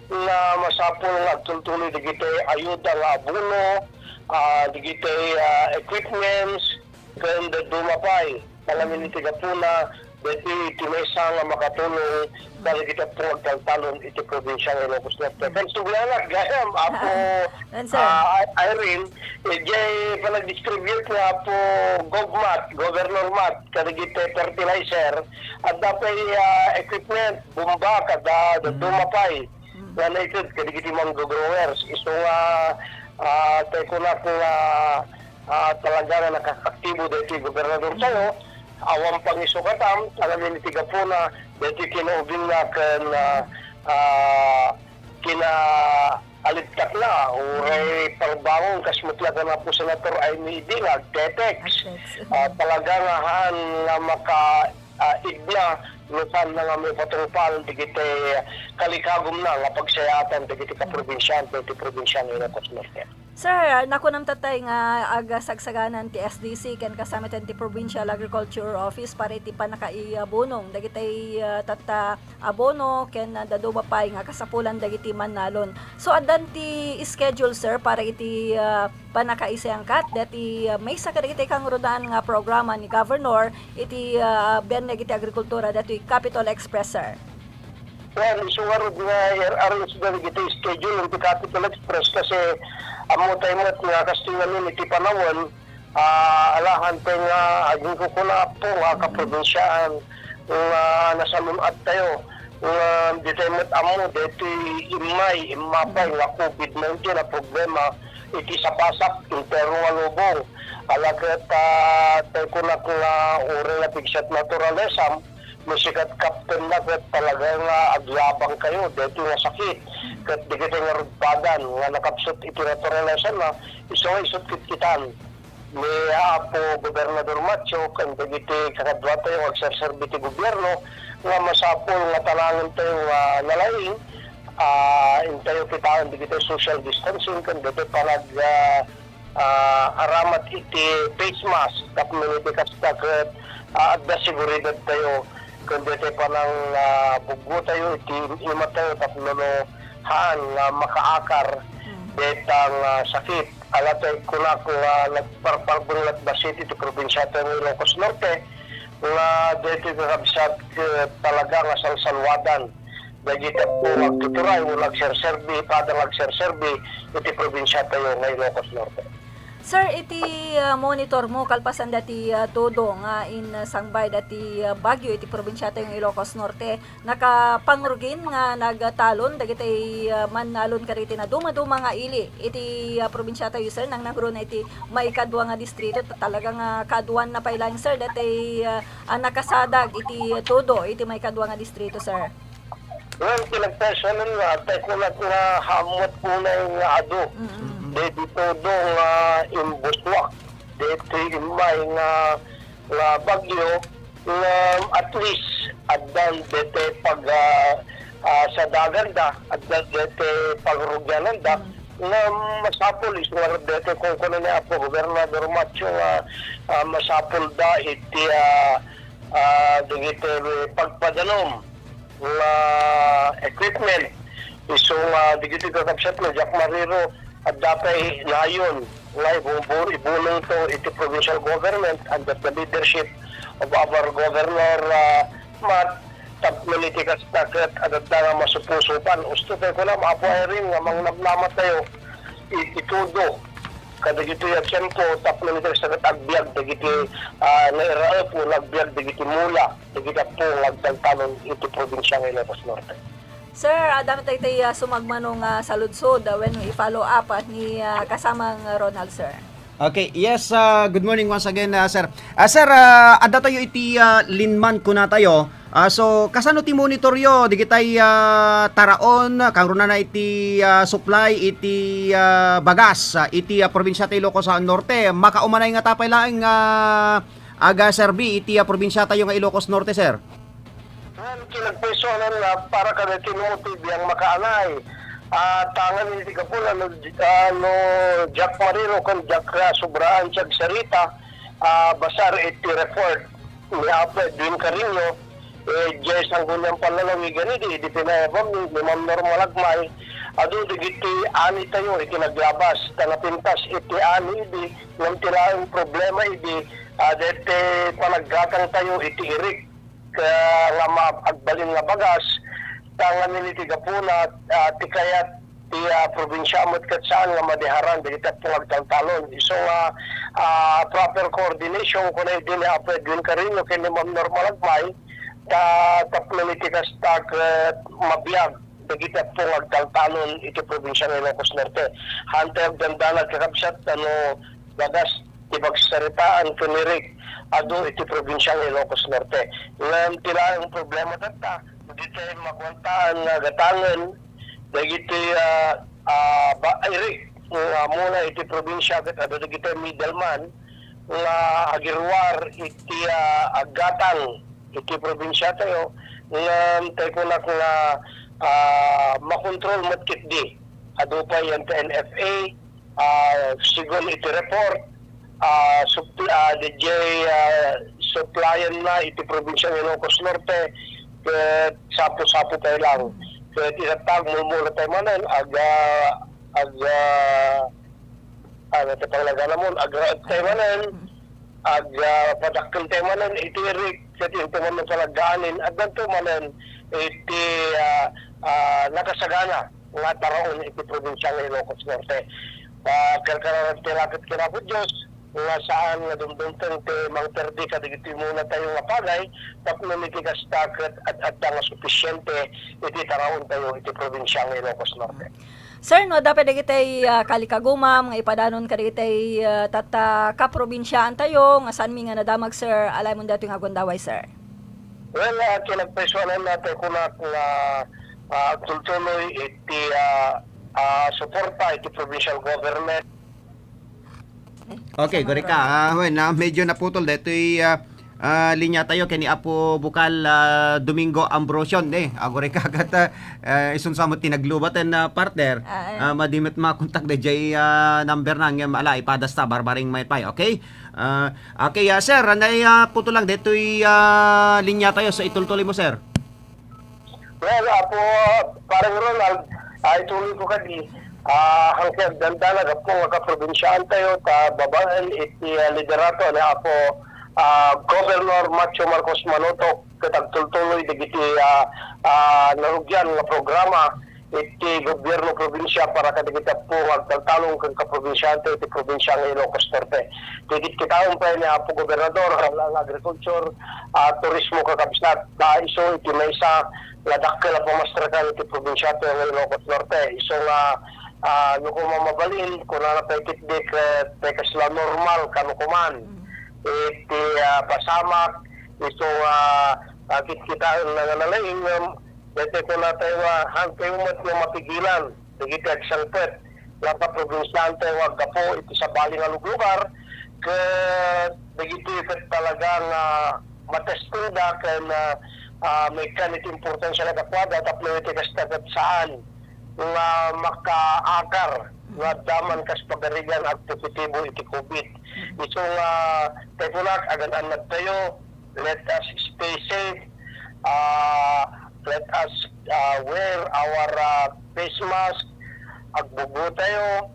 nga masapul nga agtultuloy dagiti ayuda nga abono, ah, dagiti, ah, equipments, ken dadduma pay. Amin iti gapuna, daytoy iti maysa nga makatulong kadagiti appo nga agtaltalon iti probinsia nga Ilocos Norte. Ken suglanak gayam, Apo, Yan, sir. ah, Irene, idiay panagdistribute nga Apo Gov Mat, Governor Mat, kadagiti fertilizer, adda pay, ah, equipment, bomba, kada dadduma pay Mm. nga naited kadagiti mango growers. Isu nga, ah, tay kunak nga, ah, talaga nga nakakaktibo daytoy gobernador tayo. Awan pangisukatan, amin iti gapuna, daytoy kinaubingna ken, ah, ah, kinaalibtakna, uray parbangon, kas met la kan Apo Senator Imee Edi nga agtetext. Agtext. Ah, talaga nga haan nga maka, ah, igna, no saan na nga maipatungpal dagiti kalikagumna nga pagsayaatan dagiti kaprobinsiante ti probinsia nga Ilocos Norte. Sir, nakunam tattay nga agasagsaganan ti S D C ken kasamiten ti Provincial Agriculture Office para iti pannakaibunong dagiti, ah, tatta abono ken, ah, dadduma pay nga kasapulan dagiti mannalon. So, addan ti schedule, sir, para iti, ah, pannakaisayangkat dagiti, ah, maysa kadagiti kangrunaan nga programa ni Governor iti, ah, biag dagiti agrikultura dagitoy Capitol Express, sir? Well, isu ngarud nga i-arrange da dagiti schedule iti Capital Express kasi ammo tayo met nga kastoy ngamin iti panawen, ah, alahan tayo nga agingkukuna, Apo, nga kaprobinsiaan nga nasalun-at tayo nga di tayo met ammo daytoy immay, immapay nga covid nineteen a problema iti Sapasak, entero nga lubong. Ala ket, ah, tayo kunak nga uray napigsa ti naturalesa, no sikat, Captain, na ket talaga nga agyabang kayo daytoy nga sakit. Ket dagiti nga rugpadan nga nakapsut iti naturalesa na isu nga isut kitkitan ni Apo Gobernador Macho ken dagiti kakadua tayo nga agserserbi ti gobierno nga masapul nga tanangen tayo nga nalaing, ah, intayo kitaen dagiti social distancing ken dagiti panag, ah, ah, aramat iti face mask tapno iti kasta ket, ah, adda seguridad tayo ken daytoy panang, ah, buggo tayo iti ima tayo tapno no haan nga makaakar Mm. dayta nga sakit. Ala tayo kunak nga nagparparbeng lat bassit iti probinsia tayo nga Ilocos Norte nga daytoy kakabsat ket talaga nga salsalwadan dagiti agtuturay wenno agserserbi, kada nga agserserbi iti probinsia tayo nga Ilocos Norte. Sir, iti, ah, monitor mo, kalpasan dati, ah, todo nga insangbay dati, ah, bagyo iti probinsia tayo nga Ilocos Norte, nakapangrugin nga nagtalon dagiti, ah, mannalon kadagiti nadumaduma nga ili iti, ah, probinsia tayo, sir, nangnangruna iti maikadua nga distrito, ta-, talaga nga kaduan na pay laeng, sir, dati, ah, ah, nakasadag iti todo iti maikadua nga distrito, sir. Well, pinagpasyalan nga, tay kunak nga hamot unay nga adu. Mm-mm. Daydi todo nga imbuswak. Daydi immay nga, nga bagyo, nga at least, addan daydi pag, ah, ah, sadagan da, addan daydi pagrugianan da, Mm. nga masapul, isu nga daydi kung kuno ni Apo Gobernador Macho nga, ah, masapul da iti, ah, ah, dagiti pagpadanum nga equipment. Isu nga dagiti kakabsat nga Jack Mariro, adda pay nayon nga ibubur-, ibunong to iti provincial government under the leadership of our governor, ah, Mat, tapno iti kasta ket adda nga masupusupan. Usto tayo kuna, Apo Irene, nga mangnamnama tayo iti todo kadagitoy a tiempo tapno iti kasta ket agbiag dagiti, ah, nairaep wenno agbiag dagiti mula dagiti appo nga agtaltalon iti probinsia nga Ilocos Norte. Sir, adda met daytoy, ah, sumagmamano nga saludsod, ah, wenno i-follow up, ah, ni, ah, kasamang Ronald, sir. Okay, yes, ah, good morning once again, ah, sir. Ah, sir, ah, adda tayo iti, ah, Linman, kuna tayo. Ah, so, kasano ti monitor yo digitay, ah, taraon, kangrunana iti, ah, supply iti, ah, bagas, ah, iti, ah, probinsia ti Ilocos, ah, Norte? Makaumanay nga tapay laeng, ah, agaserbi iti, ah, probinsia tayo nga Ilocos Norte, sir? Well, kinagpaysonan nga para kada tinumo ti biang makaanay. Ah, tangan iti gapuna no, ah, no Jack Mariro ken Jack, ah, Subraan ti agsarita, ah, basar iti report ni Apo Edwin Carino, eh, diay Sangguniang Panlalawigan idi, idi pinayabam ni, ni Ma'am Norma Lagmay, adu dagiti ani tayo iti naglabas, ta napintas iti ani idi, ngem ti laeng problema idi, ah, deti panaggatang tayo iti irik, ka-, nga ma-, agbalin nga bagas, ta ngamin iti gapuna, ah, ti kayat ti, ah, probinsia met ket saan nga madiharan dagiti appo nga agtaltalon. Isu nga, ah, proper coordination, kuna idi ni Apo Edwin Carino ken ni Ma'am Norma Lagmay, ta tapno iti kasta ket mabiag dagiti appo nga agtaltalon iti probinsia nga Ilocos Norte. Hantay agdandanag kakabsat, ano, bagas ti pagsaritaan ken irik adu iti probinsia nga Ilocos Norte. Ngem ti laeng problema tatta, ditoy makuantaan nga gatangen dagiti, ah, ah, ba-, irik nga mula iti probinsia ket adda dagiti middleman nga agiruar iti, ah, aggatang iti probinsia tayo, ngem tay kunak nga, ah, makontrol met ketdi. Adu pay yan ti N F A, ah, segun iti report, ah, sup-, ah, diay, ah, supplyan na iti probinsia ng Ilocos Norte, ket sapu-sapu tayo lang. Ket itatta, agmulmula tayo manen, ag-, ah, ag-, ah, ano ti panglaganamon, agraet tayo manen, ag, ah, padakkel tayo manen iti irik, ket into man no panaggaanin, addanto manen iti, ah, ah, nakasagana nga taraon iti probinsia nga Ilocos Norte. Ah, karkararag ti raket ken Apo Dios nga saan nga dumdumteng ti mangperdi kadagiti umuna tayo nga pagay, tapno iti kasta ket ad-adda nga sufisiente iti taraon tayo iti probinsia nga Ilocos Norte. Sir, no, dapay dagiti, ah, kalikagumam nga ipadanon kadagiti, ah, tatta kaprobinsiaan tayo nga saanmi nga nadamag, sir, alaymon datoy nga gundaway, sir. Well, ah, kinagpaysuanan natin kunak nga, ah, agtultuloy iti, ah, ah, suporta iti provincial government. Okay, Sama gurika. Ron. Ah, wen, ah, medyo naputol detoy, ah, ah, linya tayo kay ni Apo Bukal, ah, Domingo Ambrosio, eh. Ah, gurika kat, ah, ah, isun sa mo tinaglubat, eh, na partner. Ah, eh. Ah, madi met makontak dayjay, ah, number na ngem ala ipadas ta barbareng mayat pay, okay? Ah, okay, ah, sir, anay, ah, putol lang detoy, ah, linya tayo sa itultuloy mo, sir. Well, Apo, Pareng Ronald, ah, ituloy ko kadi, ah, hangkay agdandana gapu nga kaprobinsiaan tayo, ta babaen iti, ah, liderato ni Apo, ah, Governor Macho Marcos Manotok, ket agtultuloy dagiti, ah, ah, narugian nga programa iti gobierno probinsia para kadagiti appo nga agtaltalon ken kaprobinsiaan tayo iti probinsia nga Ilocos Norte. Ket kitaem pay ni Apo Gobernador, hala nga agriculture, ah, turismo kakabsat, ta isu iti maysa nga dakkel a pamastrakan iti probinsia tayo nga Ilocos Norte. Isu nga, ah, no koma mabalin, kunana pay ketdi ket, ket kasla normal kano koman. Mm. Iti, ah, pasamak, isu nga, ah, kitkitaenna nga nalaingem, daytoy kunatayo nga, hantay met nga mapigilan dagiti agsangpet nga kaprobinsiaan tayo nga aggapu iti sabali nga luglugar, ket dagiti ket talaga nga matestingda ken, ah, ah, maikkan iti importansia nga dakuada tapno iti kasta ket saan nga makaakar nga adda man kas pagarigan agpositibo iti covid. Isu nga, tay kunak, agan-annad tayo, let us stay safe, ah, let us, ah, wear our, ah, face mask, agbubuo tayo,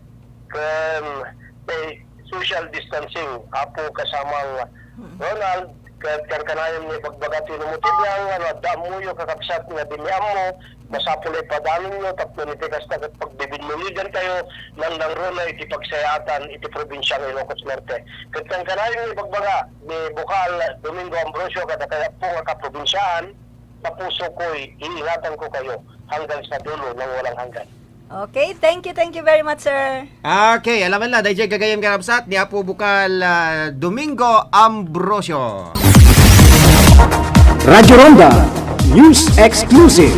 ken, eh, social distancing, Apo kasamang Mm. Ronald, ket kankanayon nga ibagbaga ti inumutibang, ano, adda ammoyo kakabsat nga di mi ammo, masapul a ipadanonyo, tapno iti kasta ket pagbibinnuligan tayo, nangnangruna iti pagsayaatan iti probinsia nga Ilocos Norte. Ket kankanayon nga ibagbaga ni Bukal Domingo Ambrosio kadakay appo nga kaprobinsiaan, ta puso ko'y iingatanko kayo hanggang sa dulo ng walang hanggan. Okay, thank you, thank you very much, sir. Okay, alaman la, dayjay gagayem kakabsat ni Apo Bukal, ah, Domingo Ambrosio. Radyo Ronda, News Exclusive.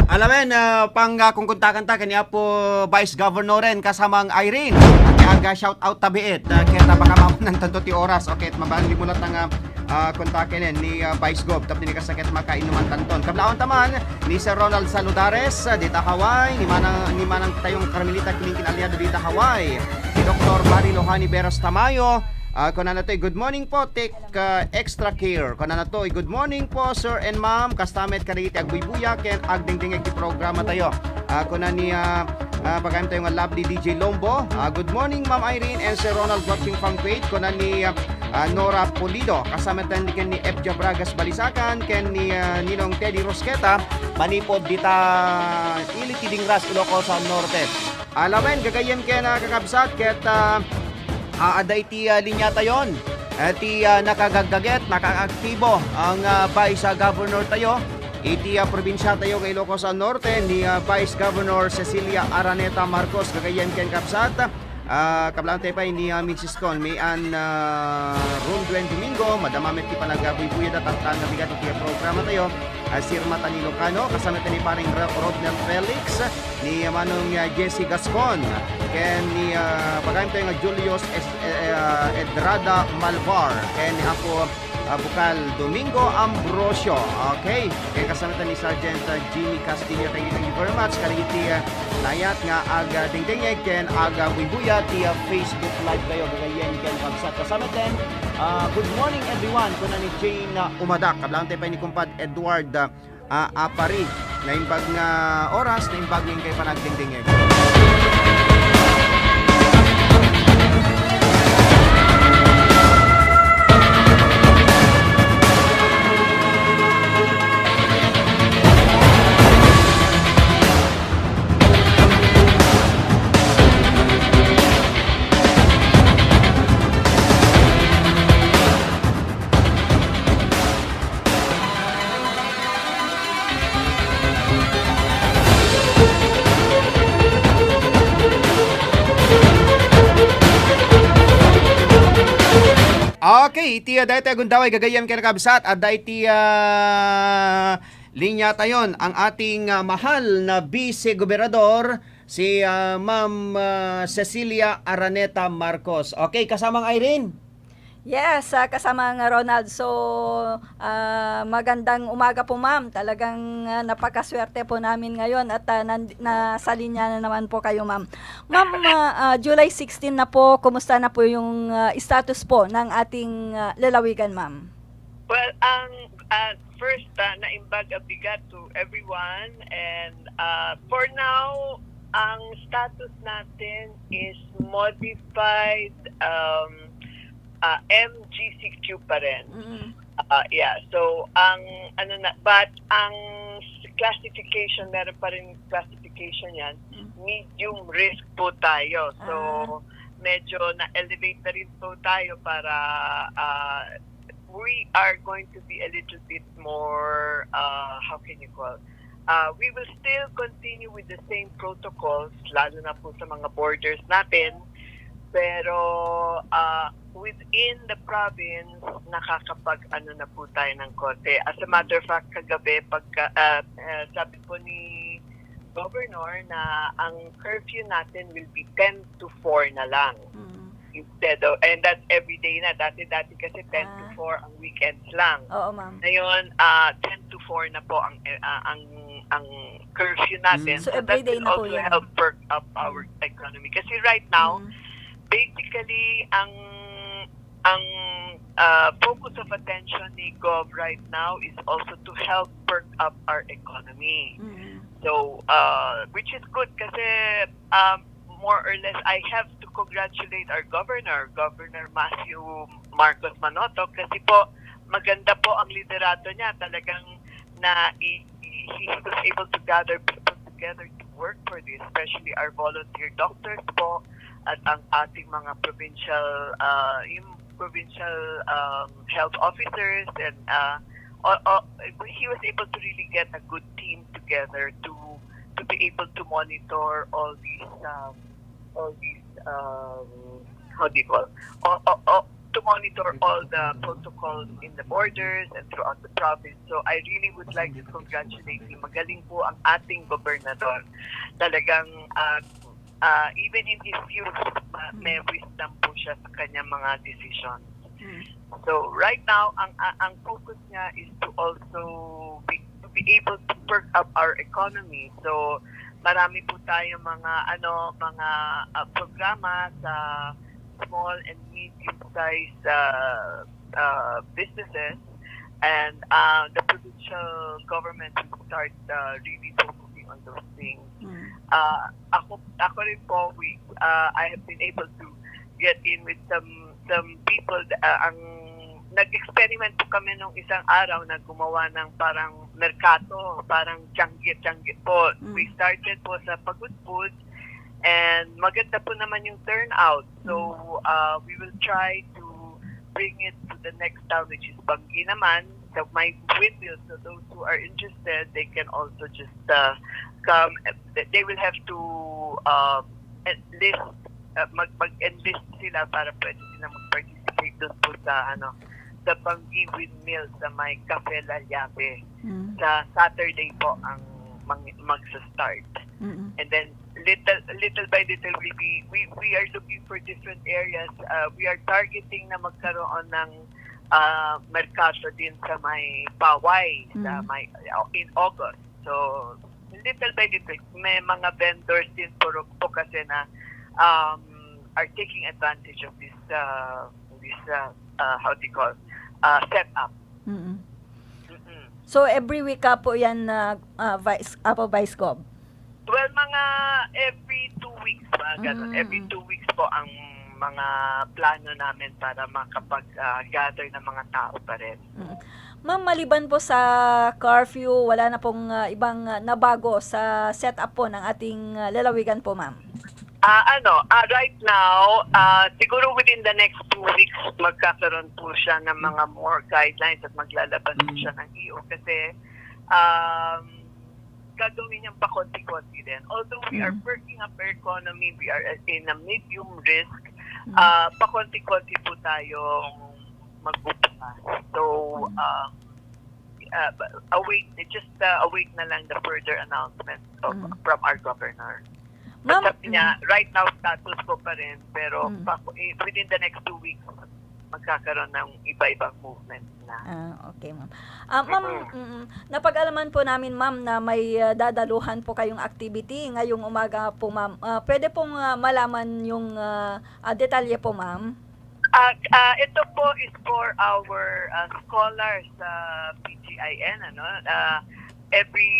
Alamen, ah, pang, ah, kungkuntakan ta ken ni Apo Vice Governoren kasamang Irene. Ket aga shout out tabiit, ah, ket, ah, baka makunan tanto ti oras. Okay, mabaling limulat nga, ah, kontaken ni, ah, Vice Gov. Tapno ni kasakit makainuman tanton. Kablawan taman ni Sir Ronald Saludares, ah, dita Hawaii, ni Manang, ni Manang tayong Carmelita Kiling ken aliado dita Hawaii. Ni Doktor Barry Lohani Veras Tamayo, ah, kunana toy, "Good morning po, take, ah, extra care." Kunana toy, "Good morning po, sir and ma'am. Kasta met kadagiti agbuybuya ken agdengdengngeg ti programa tayo." Ah, kuna ni, ah, ah, pagayam tayo nga lovely D J Lombo. Ah, "Good morning, Ma'am Irene and Sir Ronald, watching from Kuwait." Kuna ni, ah, ah, Nora Pulido. Kasama tayo ni, ken ni F J Bragas Balisacan, ken ni, ah, Ninong Teddy Rosqueta, manipod dita ili ti Dingras, Ilocos Norte. Alamen, gagayyem ken, ah, kakabsat, ket, ah, ah, adda iti, ah, linya tayon. Eh, ti, ah, nakagaggaget, nakaaktibo ang, ah, Vice, ah, Governor tayo. Iti, ah, probinsia tayo nga Ilocos, ah, Norte, ni, ah, Vice Governor Cecilia Araneta Marcos, gagayyem ken kabsat. Ah, kablawan tayo pay ni, ah, Misis Con, Mian, ah, Ronduen Domingo, madama met ti panagbuybuyada, tatta nga bigat iti programa tayo. Ah, Sir Matan Ilocano, kasama tayo ni paring Ro-, Rodnel Felix, ni Manong, ah, Jesse Gascon, ken ni, ah, pagayam tayo nga Julius Es-, eh, ah, Edrada Malvar, ken ni Apo, ah, Bukal Domingo Ambrosio. Okay, ken kasama tayo ni Sergeant, ah, Jimmy Castillo. Thank you, thank you very much. Kadagiti, ah, layat nga aga dingdingeg ken aga buybuya ti, ah, Facebook Live tayo. Gagayyem ken kabsat. Kasama tayo, ah, "Good morning, everyone," kuna ni Jane, ah, Umadak. Kablawan tayo pay ni Kumpad Edward, ah, ah, Apari. Naimbag nga oras, naimbag nga inkay panagdingdingeg. Okay, iti, ah, daytoy a gundaway gagayyem ken kakabsat, adda iti, ah, linya tayon ang ating, ah, mahal na Vice Gobernador, si, ah, Ma'am, ah, Cecilia Araneta Marcos. Okay, kasamang Irene? Yes, ah, kasamang Ronald. So, ah, magandang umaga po, ma'am. Talagang, ah, napakaswerte po namin ngayon at, ah, nan-, nasa linya na naman po kayo, ma'am. Ma'am, ah, ah, July sixteen na po, kumusta na po yung, ah, status po ng ating, ah, lalawigan, ma'am? Well, ang, ah, first, ah, naimbag a bigat to everyone, and, ah, for now, ang status natin is modified, um, ah, M G C Q pa rin. Mm. Ah, yeah. So, ang ano na, but ang s-, classification, meron pa rin classification yan. Mm. Medium risk po tayo. So, Ah. medyo na-elevate na rin po tayo para, ah, we are going to be a little bit more, ah, how can you call? Ah, we will still continue with the same protocols, lalo na po sa mga borders natin. Pero, ah, within the province, nakakapag-ano na po tayo ng konti. As a matter of fact, kagabi, pagka, ah, ah, sabi po ni Governor na ang curfew natin will be ten to four na lang. Mm. Instead of, and that's every day na. Dati-dati kasi ten to Ah. four ang weekends lang. Oo, ma'am. Ngayon, ah, ten to four na po ang, eh, ah, ang, ang curfew natin. Mm. So, So, that every day will na po also yan. help perk up our Mm. economy. Kasi right now, Mm. basically, ang, ang, ah, focus of attention ni Gov right now is also to help perk up our economy. Mm. So, ah, which is good kasi, um, more or less, I have to congratulate our governor, Governor Matthew Marcos Manotoc, kasi po, maganda po ang liderato niya. Talagang na, i-, i-, he was able to gather people together to work for this, especially our volunteer doctors po at ang ating mga provincial, ah, yung provincial, um, health officers and, ah, o-, o-, he was able to really get a good team together to, to be able to monitor all these, um, all these, um, how do you call? O-, o-, o-, to monitor all the protocols in the borders and throughout the province. So I really would like to congratulate him. Magaling po ang ating gobernador. Talagang, ah, ah, even in his youth, ma-, Mm. may wisdom po siya sa kanyang mga decisions. Mm. So right now, ang, ang, ang focus niya is to also be, to be able to perk up our economy. So marami po tayong mga, ano, mga, ah, programa sa small and medium-sized, ah, ah, businesses, and, ah, the provincial government will start, ah, really focusing on those things. Mm. Ah, ako, ako rin po, we, ah, I have been able to get in with some, some people, ah, ang nag-experiment po kami nung isang araw na gumawa ng parang merkato, parang tiangge-tiangge po. Mm. We started po sa pagudpud, and maganda po naman yung turnout. So, Mm. ah, we will try to bring it to the next town, which is Banggi naman. So, may windmill. So, those who are interested, they can also just, ah, come. They will have to, um, enlist, ah, mag-, mag-enlist sila para pwede sila mag-participate doon po sa, ano, sa Banggi Windmill sa may Cafe La Llave Mm. sa Saturday po ang mang-, magsa-start. Mm-mm. And then, little, little by little, we, we, we, we are looking for different areas. Uh, we are targeting na magkaroon ng, ah, merkato din sa may Paway, sa Mm. may, in August. So, little by little, may mga vendors din po, po kasi na, um, are taking advantage of this, uh, this, uh, uh, how do you call, uh, setup. Mm-mm. Mm-mm. So, every week ka po yan, ah, ah, Vice, Apo Vice Gov? Well, mga every two weeks, mga ganun. Mm. Every two weeks po ang mga plano namin para makapag, ah, gather ng mga tao pa rin. Mm. Ma'am, maliban po sa curfew, wala na pong, ah, ibang, ah, nabago sa setup po ng ating, ah, lalawigan po, ma'am? Ah, ano, ah, right now, ah, siguro within the next two weeks, magkakaroon po siya ng mga more guidelines at maglalabas po Mm. siya ng E O kasi, um, gagawin niyang pakonti-konti din. Although we are Mm. perking up our economy, we are in a medium risk, Mm. ah, pakonti-konti po tayong mag-upa. So, Mm. um, uh, await, just uh, await na lang the further announcement of, Mm. from our governor. Ma'am, But sabi niya, mm. right now, status quo pa rin, pero Mm. pa, within the next two weeks, magkakaroon ng iba-ibang movement na. Ah, okay, ma'am. Ah, ma'am, Mm-mm. mm, napag-alaman po namin, ma'am, na may ah, dadaluhan po kayong activity ngayong umaga po, ma'am. Ah, pwede pong ah, malaman yung ah, ah, detalye po, ma'am? Ah, ah, ito po is for our ah, scholars sa P G I N. Ano? Ah, every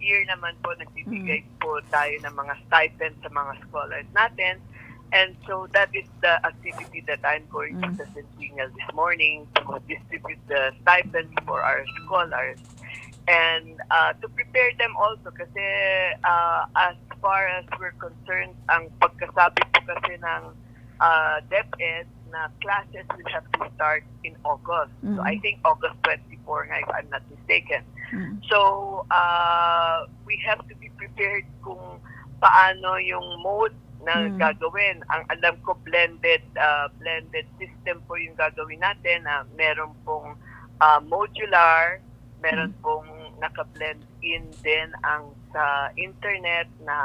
year naman po nagbibigay po tayo ng mga stipend sa mga scholars natin. And so that is the activity that I'm going to Mm. sa Centennial this morning, to distribute the stipends for our scholars. And uh, to prepare them also kasi uh, as far as we're concerned, ang pagkasabi po kasi ng uh, DepEd na classes will have to start in August. So Mhm. I think August twenty-four nga, if I'm not mistaken. Mm. So uh, we have to be prepared kung paano yung mode na Mm. gagawin. Ang alam ko, blended uh, blended system po yung gagawin natin, na meron pong uh, modular, meron Mm. pong naka-blend in din ang sa internet na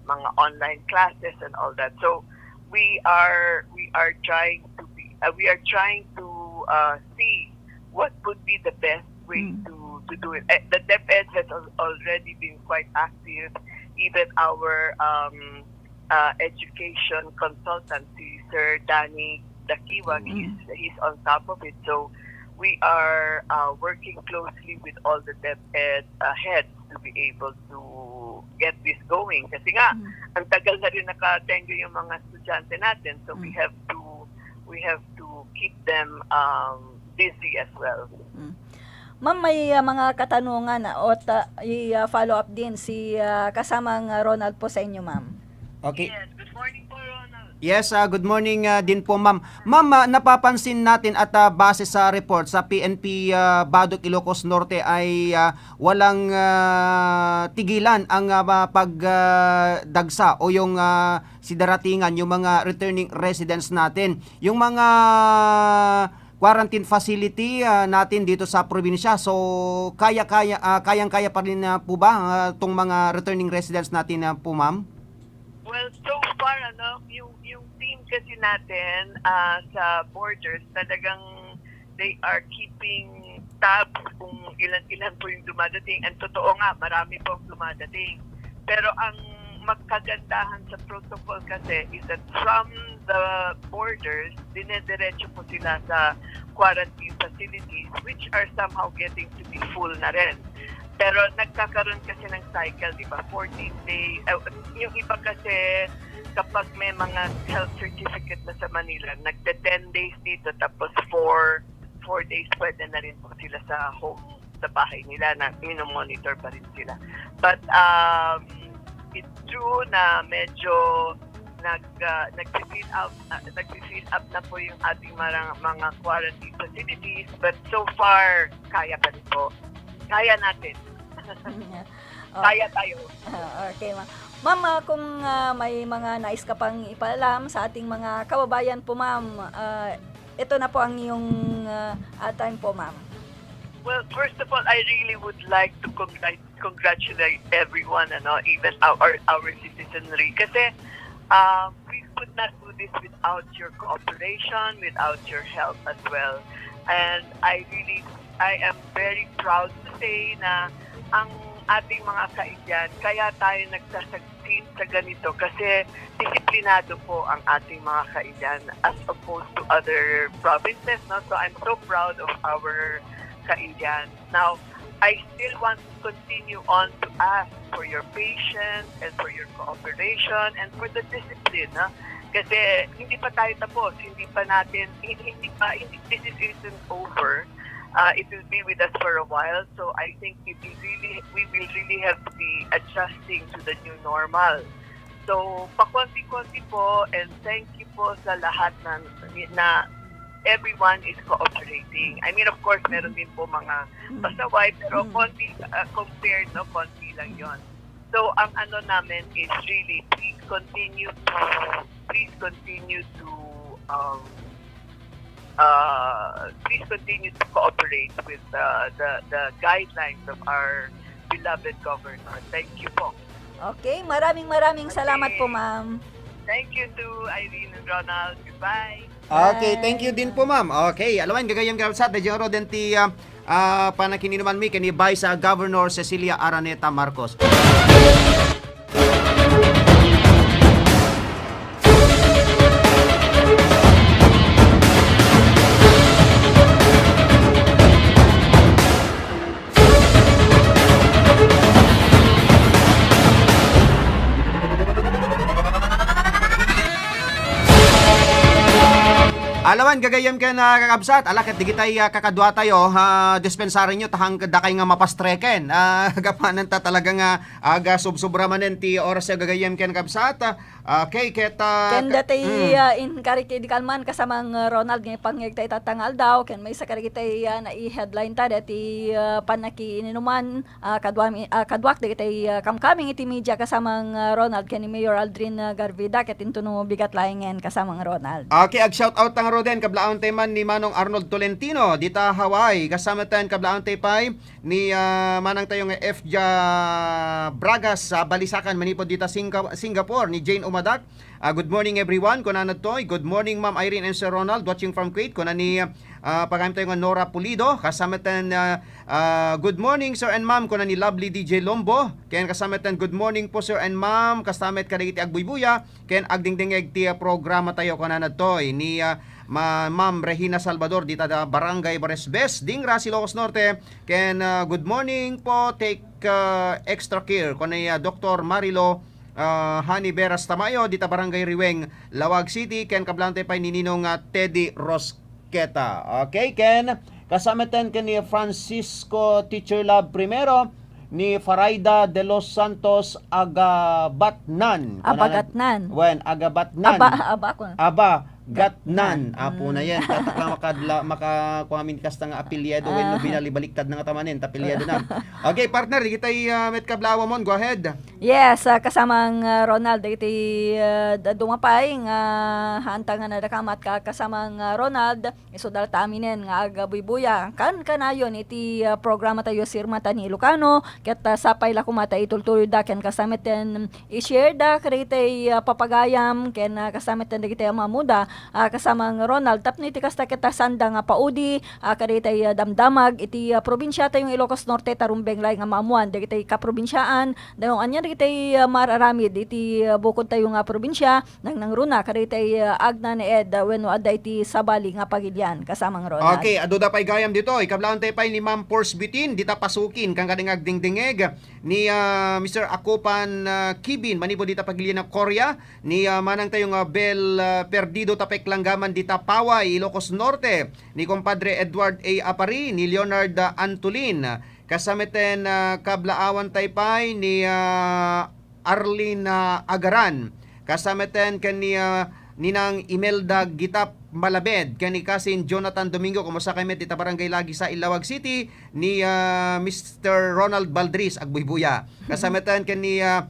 mga online classes and all that. So we are we are trying to be uh, we are trying to uh, see what would be the best way Mm. to to do it. Eh, the DepEd has al- already been quite active. Even our um, uh, education consultant, si Sir Danny Dakiwag, Mm. he's, he's on top of it. So we are uh, working closely with all the DepEd uh, heads to be able to get this going. Kasi nga, Mm. ang tagal na rin nakatenga yung mga estudyante natin. So we Mm. have to we have to keep them um, busy as well. Mm. Ma'am, may ah, mga katanungan ah, o ta- i-follow up din si ah, kasamang ah, Ronald po sa inyo, ma'am. Okay. Yes, good morning po, Ronald. Yes, ah, good morning ah, din po, ma'am. Ma'am, ah, napapansin natin at ah, base sa report sa P N P ah, Badoc, Ilocos Norte ay ah, walang ah, tigilan ang ah, pagdagsa o yung ah, sidaratingan yung mga returning residents natin. Yung mga quarantine facility ah, natin dito sa probinsya. So, kaya-kaya ah, kayang-kaya pa rin ah, po ba ah, tong mga returning residents natin na po, ma'am? Well, so far, ano, yung, yung team kasi natin ah, sa borders, talagang they are keeping tabs kung ilan-ilan po yung dumadating. And totoo nga, marami po ang dumadating. Pero ang magkagandahan sa protocol kasi is that from the borders, dinediretso po sila sa quarantine facilities, which are somehow getting to be full na rin. Pero nagkakaroon kasi ng cycle, di ba? Fourteen days. Eh, yung iba kasi, kapag may mga health certificate na sa Manila, nagte ten days dito, tapos four, four days pwede na rin po sila sa home, sa bahay nila na minomonitor pa rin sila. But um, it's true na medyo nag uh, nagfi-fill up uh, nagfi-fill up na po yung ating mga, mga quarantine facilities, but so far kaya pa rin po. Kaya natin. Oh, Kaya tayo. ah, okay, ma'am. Ma'am, ah, kung ah, may mga nais ka pang ipaalam sa ating mga kababayan po, ma'am, ah, ito na po ang iyong ah, ah, time po, ma'am. Well, first of all, I really would like to congrat- congratulate everyone, ano, even our our citizenry, kasi um, we could not do this without your cooperation, without your help as well. And I really, I am very proud to say na ang ating mga ka-Indian, kaya tayo nagsasucceed sa ganito kasi disiplinado po ang ating mga ka-Indian as opposed to other provinces, no? So I'm so proud of our ka-Indian. Now, I still want to continue on to ask for your patience and for your cooperation and for the discipline, no? Kasi hindi pa tayo tapos, hindi pa natin, hindi, hindi pa, hindi, this is isn't over. Uh, it will be with us for a while. So I think it will really, we will really have to be adjusting to the new normal. So, pakonti-konti po, and thank you po sa lahat na, na everyone is cooperating. I mean, of course, meron din po mga pasaway, pero Mm. konti uh, compared, no, konti lang yon. So, ang ano namin is really, please continue to, please continue to um, uh, please continue to cooperate with uh, the, the guidelines of our beloved government. Thank you po. Okay, maraming maraming salamat po, Okay. ma'am. Thank you to Irene and Ronald. Goodbye. Okay, thank you din po, ma'am. Okay, alawan, gagayyem, kabsat, da Joro den ti ah, ah, panakininuman mi ken ni Vice ah, Governor Cecilia Araneta Marcos. Alawan, gagayyem ken ah, kakabsat, ala ket digitay ah, kakaduatayo, ah, dispensarenyo, tahang dakay nga mapastreken. Ah, gapanan ta talaga nga aga subsobra manen ti oras, gagayyem ken kabsat. Ah, okay, ket ah, Ken ka- datay mm. ah, inkari kadi kalman kasamang ah, Ronald nga ipangngeg ta ita nga aldaw, ken maysa kadagitay ah, nai-headline ta dati ah, panakininuman ah, kaduami, ah, kaduak dagitay ah, kamkaming iti media kasamang ah, Ronald ken ni Mayor Aldrin ah, Garvida, ket intono bigat laengen kasamang Ronald. Okay, ag-shout out tang Roden, kablaawantay man ni Manong Arnold Tolentino dita Hawaii. Kasama ten kablaawantay pay ni ah, manang tayo nga F J Bragas sa Balisacan, manipod dita Singa- Singapore, ni Jane Umadak. Ah, good morning, everyone, kunana toy. Good morning, Ma'am Irene and Sir Ronald, watching from Kuwait, kuna ni ah, pagayam tayo nga Nora Pulido. Kasama ten ah, ah, good morning, Sir and Ma'am, kuna ni Lovely D J Lombo. Ken kasama ten, good morning po, Sir and Ma'am. Kasama kadagiti agbuybuya ken agdingdingeg ti ah, programa tayo, kunana toy ni ah, Ma- Ma'am Regina Salvador dita da Barangay Baresbes, Dingra, Ilocos Norte. Ken ah, good morning po, take ah, extra care, kuna ni ah, Doktor Marilo ah, Hani Veras Tamayo dita Barangay Riweng, Laoag City, ken kablaawantay pay ni Ninong ah, Teddy Rosqueta. Okay, ken kasama ten ken ni Francisco Teacher Love Primero, ni Faraida de los Santos Agabatnan. Abagatnan. Wen, Agabatnan. Aba, aba ko. Aba, Gatnan. Apo na yan. Tatakla makadla, makakuamin kasta nga apelyido. Wen, no binalibaliktad na nga tamanen, ta apelyido na. Okay, partner, di kita uh, met kablawamon. Go ahead. Yes, ah, kasamang ah, Ronald, dagiti ah, da- dumapay nga haanta nga nadakamat ka kasamang ah, Ronald, isu dalta aminen nga agabuybuya kan kanayon iti ah, programa tayo Sirmata ni Ilocano, ket ah, sapay la koma ta itultuloy da ken kasameten i-share da kadagiti ah, papagayam ken ah, kasameten dagiti amamuda ah, kasamang Ronald tapno iti kasta ket ah, sanda nga paudi ah, kadagiti ah, damdamag iti ah, probinsia tayo nga Ilocos Norte ta rumbeng lay nga maamuan dagiti kaprobinsiaan Dayong anian dagiti ah, mararamid iti ah, bukod tayo nga probinsia, nangnangruna kadagiti ah, agna ni Ed ah, wenno adda iti sabali nga pagilian kasamang Ronald. Okay, adu da pay gayam ditoy. Kablaawantay pay ni Ma'am Pors Bitin, dita Pasukin, kan kading agdingdingeg ni ah, Mister Akopan ah, Kibin, manipod dita pagilian na Korea, ni ah, manang tayo nga Bel ah, Perdido Tapek Langgaman dita Paway, Ilocos Norte, ni Compadre Edward A. Apari, ni Leonard ah, Antolin, kasameten ah, kablaawantay pay ni ah, Arlene ah, Agaran. Kasameten ken ni ah, Ninang Imelda Gitap Malabed, ken ni Kasin Jonathan Domingo, kumusta kay met dita Barangay Lagisa, Ilawag City, ni ah, Mister Ronald Baldris, agbuybuya. Kasameten ken ni ah,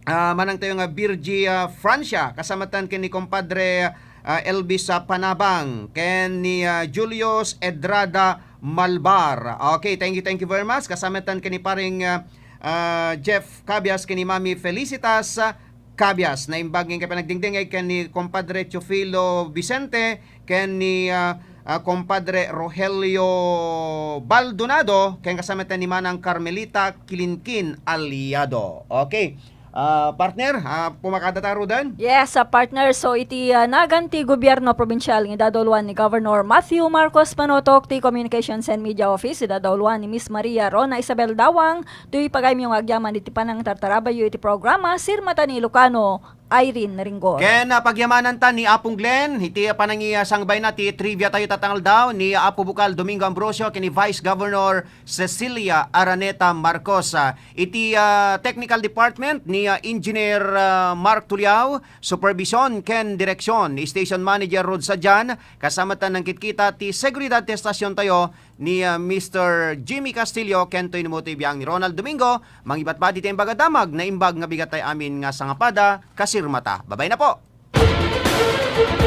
ah, manang tayo nga Virgie ah, Francia, kasameten ken ni Compadre ah, Elvis ah, Panabang, ken ni ah, Julius Edrada Malbar. Okay, thank you, thank you very much. Kasameten ken ni paring ah, ah, Jeff Cabias, ken ni Mami Felicitas ah, Cabias. Naimbag ngem ken panagdingdingeg ken ni Compadre Teofilo Vicente, ken ni ah, ah, Compadre Rogelio Baldonado, ken kasameten ni Manang Carmelita Kilinkin Aliado. Okay. Ah, partner, ah, pumakada ta, Rodan? Yes, ah, partner. So, iti ah, nagan ti gobierno probinsial nga idadauluan ni Governor Matthew Marcos Panotok ti Communications and Media Office, idadauluan ni Miss Maria Rona Isabel Dawang, toy pagayamyo nga agyaman iti panangtartarabayyo iti programa Sirmata ni Ilocano, Irene Ringor. Ken ah, pagyamanan ta ni Apong Glenn, iti panangisangbay na ti trivia tayo tatangal daw ni Apo Bukal Domingo Ambrosio ken ni Vice Governor Cecilia Araneta Marcos. Ah, iti ah, technical department ni ah, Engineer ah, Mark Tuliao, supervision ken direksyon ni Station Manager Rod Sadian, kasamatan nangkitkita ti seguridad ti estasyon tayo ni ah, Mister Jimmy Castillo, ken toy numuto biang ni Ronald Domingo, mangibatbati ti imbag a damag, naimbag nga bigat tay amin nga sangapada, kasirmata. Babay na po!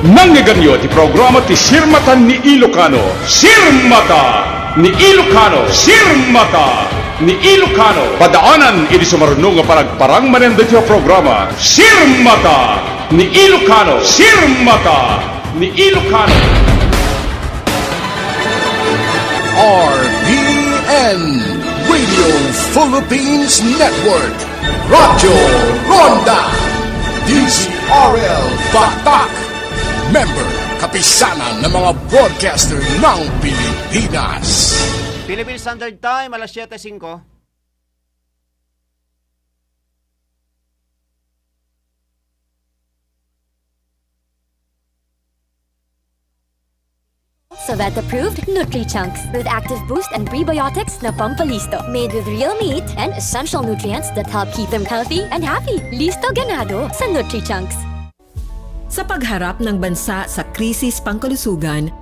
Nangngeganyo ti programa ti Sirmata ni Ilocano. Sirmata ni Ilocano. Sirmata ni Ilocano. Padaanan idi sumaruno nga paragparang manen daytoy a programa. Sirmata ni Ilocano. Sirmata ni Ilocano. R P N, Radio Philippines Network, Radyo Ronda, D Z R L Batak, member, Kapisanan ng mga Broadcaster ng Pilipinas. Philippine Standard Time, alas siyete singko. Savet approved Nutri-Chunks with active boost and prebiotics na pampalisto. Made with real meat and essential nutrients that help keep them healthy and happy. Listo ganado sa Nutri-Chunks. Sa pagharap ng bansa sa krisis pangkalusugan,